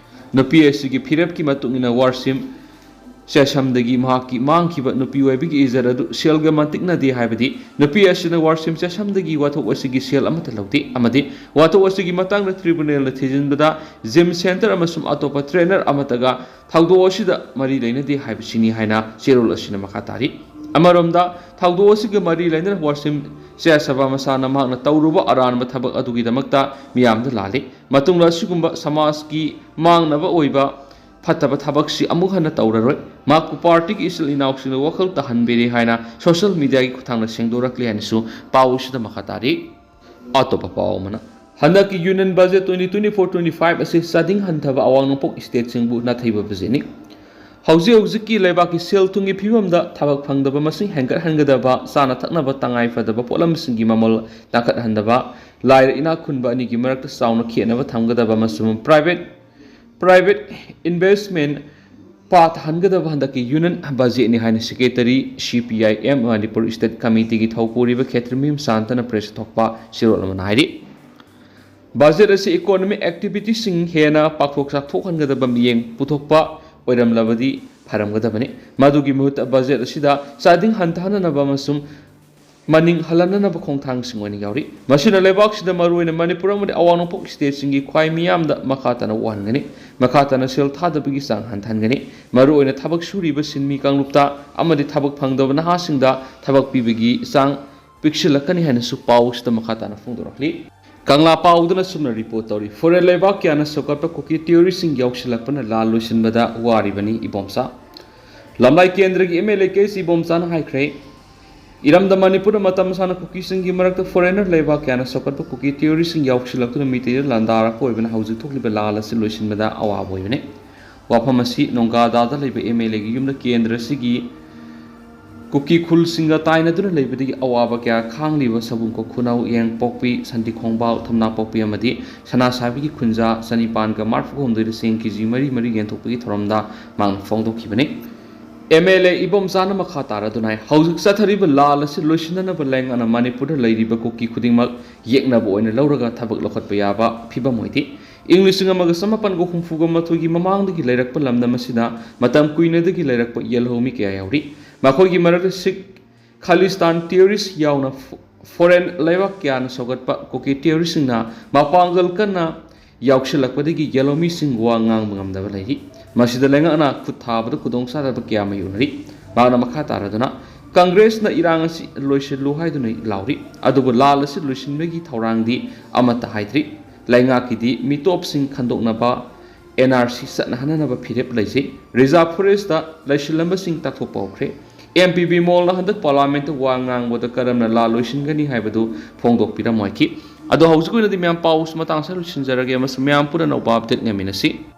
ꯅꯨꯄꯤ ꯑꯁꯤꯒꯤ ꯐꯤꯔꯦꯞꯀꯤ ꯃꯇꯨꯡ ꯏꯟꯅ ꯋꯥꯔꯁꯤꯝ ꯆꯦꯁꯝꯗꯒꯤ ꯃꯍꯥꯛꯀꯤ ꯃꯥꯡꯈꯤꯕ ꯅꯨꯄꯤ ꯑꯣꯏꯕꯒꯤ ꯏꯖꯠ ꯑꯗꯨ ꯁꯦꯜꯒ ꯃꯇꯤꯛꯅꯗꯦ ꯍꯥꯏꯕꯗꯤ ꯅꯨꯄꯤ ꯑꯁꯤꯅ ꯋꯥꯔꯁꯤꯝ ꯆꯦꯁꯝꯗꯒꯤ ꯋꯥꯊꯣꯛ ꯑꯁꯤꯒꯤ ꯁꯦꯜ ꯑꯃꯠꯇ ꯂꯧꯗꯦ ꯑꯃꯗꯤ ꯋꯥꯊꯣꯛ ꯑꯁꯤꯒꯤ ꯃꯇꯥꯡꯗ ꯇ꯭ꯔꯤꯕꯨꯅꯦꯜꯅ ꯊꯤꯖꯤꯟꯕꯗ ꯖꯤꯝ ꯁꯦꯟꯇꯔ ꯑꯃꯁꯨꯡ ꯑꯇꯣꯞꯄ ꯇ꯭ꯔꯦꯅꯔ ꯑꯃꯠꯇꯒ ꯊꯧꯗꯣꯛ ꯑꯁꯤꯗ ꯃꯔꯤ ꯂꯩꯅꯗꯦ ꯍꯥꯏꯕꯁꯤꯅꯤ ꯍꯥꯏꯅ ꯆꯦꯔꯣꯜ ꯑꯁꯤꯅ ꯃꯈꯥ ꯇꯥꯔꯤ꯫ ꯑꯃꯔꯣꯝꯗ ꯊꯧꯗꯣꯛ ꯑꯁꯤꯒ ꯃꯔꯤ ꯂꯩꯅꯅ ꯋꯥꯔꯁꯤꯝ ꯆꯦꯁꯕꯥ ꯃꯁꯥꯅ ꯃꯍꯥꯛꯅ ꯇꯧꯔꯨꯕ ꯑꯔꯥꯟꯕ ꯊꯕꯛ ꯑꯗꯨꯒꯤꯗꯃꯛꯇ ꯃꯤꯌꯥꯝꯗ ꯂꯥꯜꯂꯤ꯫ ꯃꯇꯨꯡꯗ ꯑꯁꯤꯒꯨꯝꯕ ꯁꯃꯥꯖꯀꯤ ꯃꯥꯡꯅꯕ ꯑꯣꯏꯕ ꯐꯠꯇꯕ ꯊꯕꯛꯁꯤ ꯑꯃꯨꯛ ꯍꯟꯅ ꯇꯧꯔꯔꯣꯏ꯫ ꯃꯍꯥꯛꯄꯨ ꯄꯥꯔꯇꯤꯒꯤ ꯏꯆꯤꯜ ꯏꯅꯥꯎꯁꯤꯡꯗ ꯋꯥꯈꯜ ꯇꯥꯍꯟꯕꯤꯔꯦ ꯍꯥꯏꯅ ꯁꯣꯁꯤꯌꯦꯜ ꯃꯤꯗꯤꯌꯥꯒꯤ ꯈꯨꯠꯊꯥꯡꯗ ꯁꯦꯡꯗꯣꯔꯛꯂꯦ ꯍꯥꯏꯅꯁꯨ ꯄꯥꯎ ꯑꯁꯤꯗ ꯃꯈꯥ ꯇꯥꯔꯤ꯫ ꯑꯇꯣꯞꯄ ꯄꯥꯎ ꯑꯃꯅ, ꯍꯟꯗꯛꯀꯤ union budget twenty twenty-four twenty-five ꯑꯁꯤ ꯆꯥꯗꯤꯡ ꯍꯟꯊꯕ ꯑꯋꯥꯡ ꯅꯣꯡꯄꯣꯛ ꯁ꯭ꯇꯦꯠꯁꯤꯡꯕꯨ ꯅꯥꯊꯩꯕ ꯕꯖꯦꯠꯅꯤ꯫ ꯍꯧꯖꯤꯛ ꯍꯧꯖꯤꯛꯀꯤ ꯂꯩꯕꯥꯛꯀꯤ ꯁꯦꯜ ꯊꯨꯝꯒꯤ ꯐꯤꯕꯝꯗ ꯊꯕꯛ ꯐꯪꯗꯕ ꯃꯁꯤꯡ ꯍꯦꯟꯒꯠꯍꯟꯒꯗꯕ, ꯆꯥꯅ ꯊꯛꯅꯕ ꯇꯉꯥꯏ ꯐꯗꯕ ꯄꯣꯠꯂꯝꯁꯤꯡꯒꯤ ꯃꯃꯜ ꯇꯥꯡꯈꯠꯍꯟꯗꯕ, ꯂꯥꯏꯔ ꯏꯅꯥꯛ ꯈꯨꯟꯕ ꯑꯅꯤꯒꯤ ꯃꯔꯛꯇ ꯆꯥꯎꯅ ꯈꯦꯠꯅꯕ ꯊꯝꯒꯗꯕ ꯑꯃꯁꯨꯡ ꯄ꯭ꯔꯥꯏꯚꯦꯠ ꯄ꯭ꯔꯥꯏꯚꯦꯠ ꯏꯟꯚꯦꯁꯃꯦꯟ ꯄꯥꯊꯍꯟꯒꯗꯕ ꯍꯟꯗꯛꯀꯤ ꯌꯨꯅꯤꯌꯟ ꯕꯖꯦꯠꯅꯤ ꯍꯥꯏꯅ secretary C P I M Manipur state ꯀꯃꯤꯇꯤꯒꯤ ꯊꯧꯄꯨꯔꯤꯕ ꯈꯦꯇ꯭ꯔꯤꯃꯌꯨꯝ ꯁꯥꯟꯇꯅ ꯄ꯭ꯔꯦꯁ ꯊꯣꯛꯄ ꯆꯦꯔꯣꯜ ꯑꯃꯅ ꯍꯥꯏꯔꯤ꯫ ꯕꯖꯦꯠ ꯑꯁꯤ ꯏꯀꯣꯅꯣꯃꯤꯛ ꯑꯦꯛꯇꯤꯚꯤꯇꯤꯁꯤꯡ ꯍꯦꯟꯅ ꯄꯥꯛꯊꯣꯛ ꯆꯥꯎꯊꯣꯛꯍꯟꯒꯗꯕ ꯃꯤꯠꯌꯦꯡ ꯄꯨꯊꯣꯛꯄ ꯑꯣꯏꯔꯝꯂꯕꯗꯤ ꯐꯔꯝꯒꯗꯕꯅꯤ꯫ ꯃꯗꯨꯒꯤ ꯃꯍꯨꯠꯇ ꯕꯖꯦꯠ ꯑꯁꯤꯗ ꯆꯥꯗꯤꯡ ꯍꯟꯊꯍꯟꯅꯅꯕ ꯑꯃꯁꯨꯡ ꯃꯅꯤꯡ ꯍꯜꯍꯟꯅꯅꯕ ꯈꯣꯡꯊꯥꯡꯁꯤꯡ ꯑꯣꯏꯅ ꯌꯥꯎꯔꯤ꯫ ꯃꯁꯤꯅ ꯂꯩꯕꯥꯛꯁꯤꯗ ꯃꯔꯨꯑꯣꯏꯅ ꯃꯅꯤꯄꯨꯔ ꯑꯃꯗꯤ ꯑꯋꯥꯡ ꯅꯣꯡꯄꯣꯛ ꯁ꯭ꯇꯦꯠꯁꯤꯡꯒꯤ ꯈ꯭ꯋꯥꯏ ꯃꯤꯌꯥꯝꯗ ꯃꯈꯥ ꯇꯥꯅ ꯋꯥꯍꯟꯒꯅꯤ꯫ ꯃꯈꯥ ꯇꯥꯅ ꯁꯦꯜ ꯊꯥꯗꯕꯒꯤ ꯆꯥꯡ ꯍꯟꯊꯍꯟꯒꯅꯤ꯫ ꯃꯔꯨꯑꯣꯏꯅ ꯊꯕꯛ ꯁꯨꯔꯤꯕ ꯁꯤꯟꯃꯤ ꯀꯥꯡꯂꯨꯞꯇ ꯑꯃꯗꯤ ꯊꯕꯛ ꯐꯪꯗꯕ ꯅꯍꯥꯁꯤꯡꯗ ꯊꯕꯛ ꯄꯤꯕꯒꯤ ꯆꯥꯡ ꯄꯤꯛꯁꯤꯜꯂꯛꯀꯅꯤ ꯍꯥꯏꯅꯁꯨ ꯄꯥꯎ ꯑꯁꯤꯗ ꯃꯈꯥ ꯇꯥꯅ ꯐꯣꯡꯗꯣꯔꯛꯂꯤ꯫ ꯀꯪꯂꯥ ꯄꯥꯎꯗꯅ ꯑꯁꯨꯝꯅ ꯔꯤꯄꯣꯔꯠ ꯇꯧꯔꯤ, ꯐꯣꯔꯦꯟ ꯂꯩꯕꯥꯛ ꯀꯌꯥꯅ ꯁꯧꯒꯠꯄ ꯀꯨꯀꯤ ꯇꯤꯑꯣꯔꯤꯁꯤꯡ ꯌꯥꯎꯁꯤꯜꯂꯛꯄꯅ ꯂꯥꯟ ꯂꯣꯏꯁꯤꯟꯕꯗ ꯋꯥꯔꯤꯕꯅꯤ ꯏꯕꯣꯝꯆꯥ꯫ ꯂꯝꯂꯥꯏ ꯀꯦꯟꯗ꯭ꯔꯒꯤ M L A K C ꯏꯕꯣꯝꯆꯥꯅ ꯍꯥꯏꯈ꯭ꯔꯦ, ꯏꯔꯝꯗꯝ ꯃꯅꯤꯄꯨꯔꯗ ꯃꯇꯝ ꯁꯥꯡꯅ ꯀꯨꯀꯤꯁꯤꯡꯒꯤ ꯃꯔꯛꯇ ꯐꯣꯔꯦꯟꯅꯔ ꯂꯩꯕꯥꯛ ꯀꯌꯥꯅ ꯁꯧꯒꯠꯄ ꯀꯨꯀꯤ ꯇꯦꯔꯣꯔꯤꯁꯁꯤꯡ ꯌꯥꯎꯁꯤꯜꯂꯛꯇꯨꯅ ꯃꯤꯇꯩꯗ ꯂꯥꯟꯗꯥꯔꯛꯄ ꯑꯣꯏꯕꯅ ꯍꯧꯖꯤꯛ ꯊꯣꯛꯂꯤꯕ ꯂꯥꯜ ꯑꯁꯤ ꯂꯣꯏꯁꯤꯟꯕꯗ ꯑꯋꯥꯕ ꯑꯣꯏꯕꯅꯤ꯫ ꯋꯥꯐꯝ ꯑꯁꯤ ꯅꯣꯡꯒꯥꯗꯥꯗ ꯂꯩꯕ ꯑꯦꯝ ꯑꯦꯜ ꯑꯦꯒꯤ ꯌꯨꯝꯗ ꯀꯦꯟꯗ꯭ꯔ ꯑꯁꯤꯒꯤ ꯀꯨꯀꯤ ꯈꯨꯜꯁꯤꯡꯒ ꯇꯥꯏꯅꯗꯨꯅ ꯂꯩꯕꯗꯒꯤ ꯑꯋꯥꯕ ꯀꯌꯥ ꯈꯥꯡꯂꯤꯕ ꯁꯕꯨꯡ ꯈꯣꯛꯈꯨꯅꯧ, ꯌꯦꯡꯄꯣꯛꯄꯤ, ꯁꯟꯇꯤ ꯈꯣꯡꯕꯥꯜ, ꯊꯝꯅꯥꯄꯣꯛꯄꯤ ꯑꯃꯗꯤ ꯁꯅꯥꯁꯥꯕꯤꯒꯤ ꯈꯨꯟꯖꯥ ꯆꯅꯤꯄꯥꯟꯒ ꯃꯔꯤꯐꯨ ꯍꯨꯝꯗꯣꯏꯗ ꯆꯦꯡ ꯀꯦ ꯖꯤ ꯃꯔꯤ ꯃꯔꯤ ꯌꯦꯟꯊꯣꯛꯄꯒꯤ ꯊꯧꯔꯝꯗ ꯃꯍꯥꯛꯅ ꯐꯣꯡꯗꯣꯛꯈꯤꯕꯅꯤ꯫ ꯑꯦꯝ ꯑꯦꯜ ꯑꯦ ꯏꯕꯣꯝꯆꯥꯅ ꯃꯈꯥ ꯇꯥꯔꯗꯨꯅ ꯍꯥꯏ, ꯍꯧꯖꯤꯛ ꯆꯠꯊꯔꯤꯕ ꯂꯥꯜ ꯑꯁꯤ ꯂꯣꯏꯁꯤꯟꯅꯅꯕ ꯂꯩꯉꯥꯛꯅ ꯃꯅꯤꯄꯨꯔꯗ ꯂꯩꯔꯤꯕ ꯀꯨꯀꯤ ꯈꯨꯗꯤꯡꯃꯛ ꯌꯦꯛꯅꯕ ꯑꯣꯏꯅ ꯂꯧꯔꯒ ꯊꯕꯛ ꯂꯧꯈꯠꯄ ꯌꯥꯕ ꯐꯤꯕꯝ ꯑꯣꯏꯗꯦ꯫ ꯏꯪ ꯂꯤꯁꯤꯡ ꯑꯃꯒ ꯆꯃꯥꯄꯟꯒ ꯍꯨꯝꯐꯨꯒ ꯃꯥꯊꯣꯏꯒꯤ ꯃꯃꯥꯡꯗꯒꯤ ꯂꯩꯔꯛꯄ ꯂꯝꯗꯝ ꯑꯁꯤꯗ ꯃꯇꯝ ꯀꯨꯏꯅꯗꯒꯤ ꯂꯩꯔꯛꯄ ꯌꯦꯜꯍꯧꯃꯤ ꯀꯌꯥ ꯌꯥꯎꯔꯤ꯫ ꯃꯈꯣꯏꯒꯤ ꯃꯔꯛꯇ ꯁꯤꯈ, ꯈꯥꯂꯤꯁꯇꯥꯟ ꯇꯦꯔꯣꯔꯤꯁ ꯌꯥꯎꯅ ꯐꯣ-, ꯐꯣꯔꯦꯟ ꯂꯩꯕꯥꯛ ꯀꯌꯥꯅ ꯁꯧꯒꯠꯄ ꯀꯨꯀꯤ ꯇꯦꯔꯣꯔꯤꯁꯁꯤꯡꯅ ꯃꯄꯥꯡꯒꯜ ꯀꯟꯅ ꯌꯥꯎꯁꯤꯜꯂꯛꯄꯗꯒꯤ ꯌꯦꯜꯍꯧꯃꯤꯁꯤꯡ ꯋꯥ ꯉꯥꯡꯕ ꯉꯝꯗꯕ ꯂꯩꯔꯤ꯫ ꯃꯁꯤꯗ ꯂꯩꯉꯥꯛꯅ ꯈꯨꯠ ꯊꯥꯕꯗ ꯈꯨꯗꯣꯡꯆꯥꯗꯕ ꯀꯌꯥ ꯃꯥꯌꯣꯛꯅꯔꯤ꯫ ꯃꯍꯥꯛꯅ ꯃꯈꯥ ꯇꯥꯔꯗꯨꯅ, ꯀꯪꯒ꯭ꯔꯦꯁꯅ ꯏꯔꯥꯡ ꯑꯁꯤ ꯂꯣꯏꯁꯤꯜꯂꯨ ꯍꯥꯏꯗꯨꯅ ꯂꯥꯎꯔꯤ, ꯑꯗꯨꯕꯨ ꯂꯥꯜ ꯑꯁꯤ ꯂꯣꯏꯁꯤꯟꯕꯒꯤ ꯊꯧꯔꯥꯡꯗꯤ ꯑꯃꯠꯇ ꯍꯥꯏꯗ꯭ꯔꯤ꯫ ꯂꯩꯉꯥꯛꯀꯤꯗꯤ ꯃꯤꯇꯣꯞꯁꯤꯡ ꯈꯟꯗꯣꯛꯅꯕ, ꯑꯦꯟ ꯑꯥꯔ ꯁꯤ ꯆꯠꯅꯍꯟꯅꯅꯕ ꯐꯤꯔꯦꯞ ꯂꯩꯖꯩ꯫ ꯔꯤꯖꯥꯔꯚ ꯐꯣꯔꯦꯁꯇ ꯂꯩꯁꯤꯜꯂꯝꯕꯁꯤꯡ ꯇꯥꯛꯊꯣꯛꯄ ꯍꯧꯈ꯭ꯔꯦ꯫ ꯑꯦꯝ ꯄꯤ ꯕꯤꯃꯣꯜꯅ ꯍꯟꯗꯛ ꯄꯥꯔꯂꯥꯃꯦꯟꯠꯇ ꯋꯥ ꯉꯥꯡꯕꯗ ꯀꯔꯝꯅ ꯂꯥꯜ ꯂꯣꯏꯁꯤꯟꯒꯅꯤ ꯍꯥꯏꯕꯗꯨ ꯐꯣꯡꯗꯣꯛꯄꯤꯔꯝꯃꯣꯏꯈꯤ꯫ ꯑꯗꯣ ꯍꯧꯖꯤꯛ ꯑꯣꯏꯅꯗꯤ ꯃꯌꯥꯝ ꯄꯥꯎ ꯃꯇꯥꯡ ꯑꯁꯤꯗ ꯂꯣꯏꯁꯤꯟꯖꯔꯒꯦ ꯑꯃꯁꯨꯡ ꯃꯌꯥꯝ ꯄꯨꯟꯅ ꯑꯅꯧꯕ ꯑꯞꯗꯦꯠ ꯉꯥꯏꯃꯤꯟꯅꯁꯤ꯫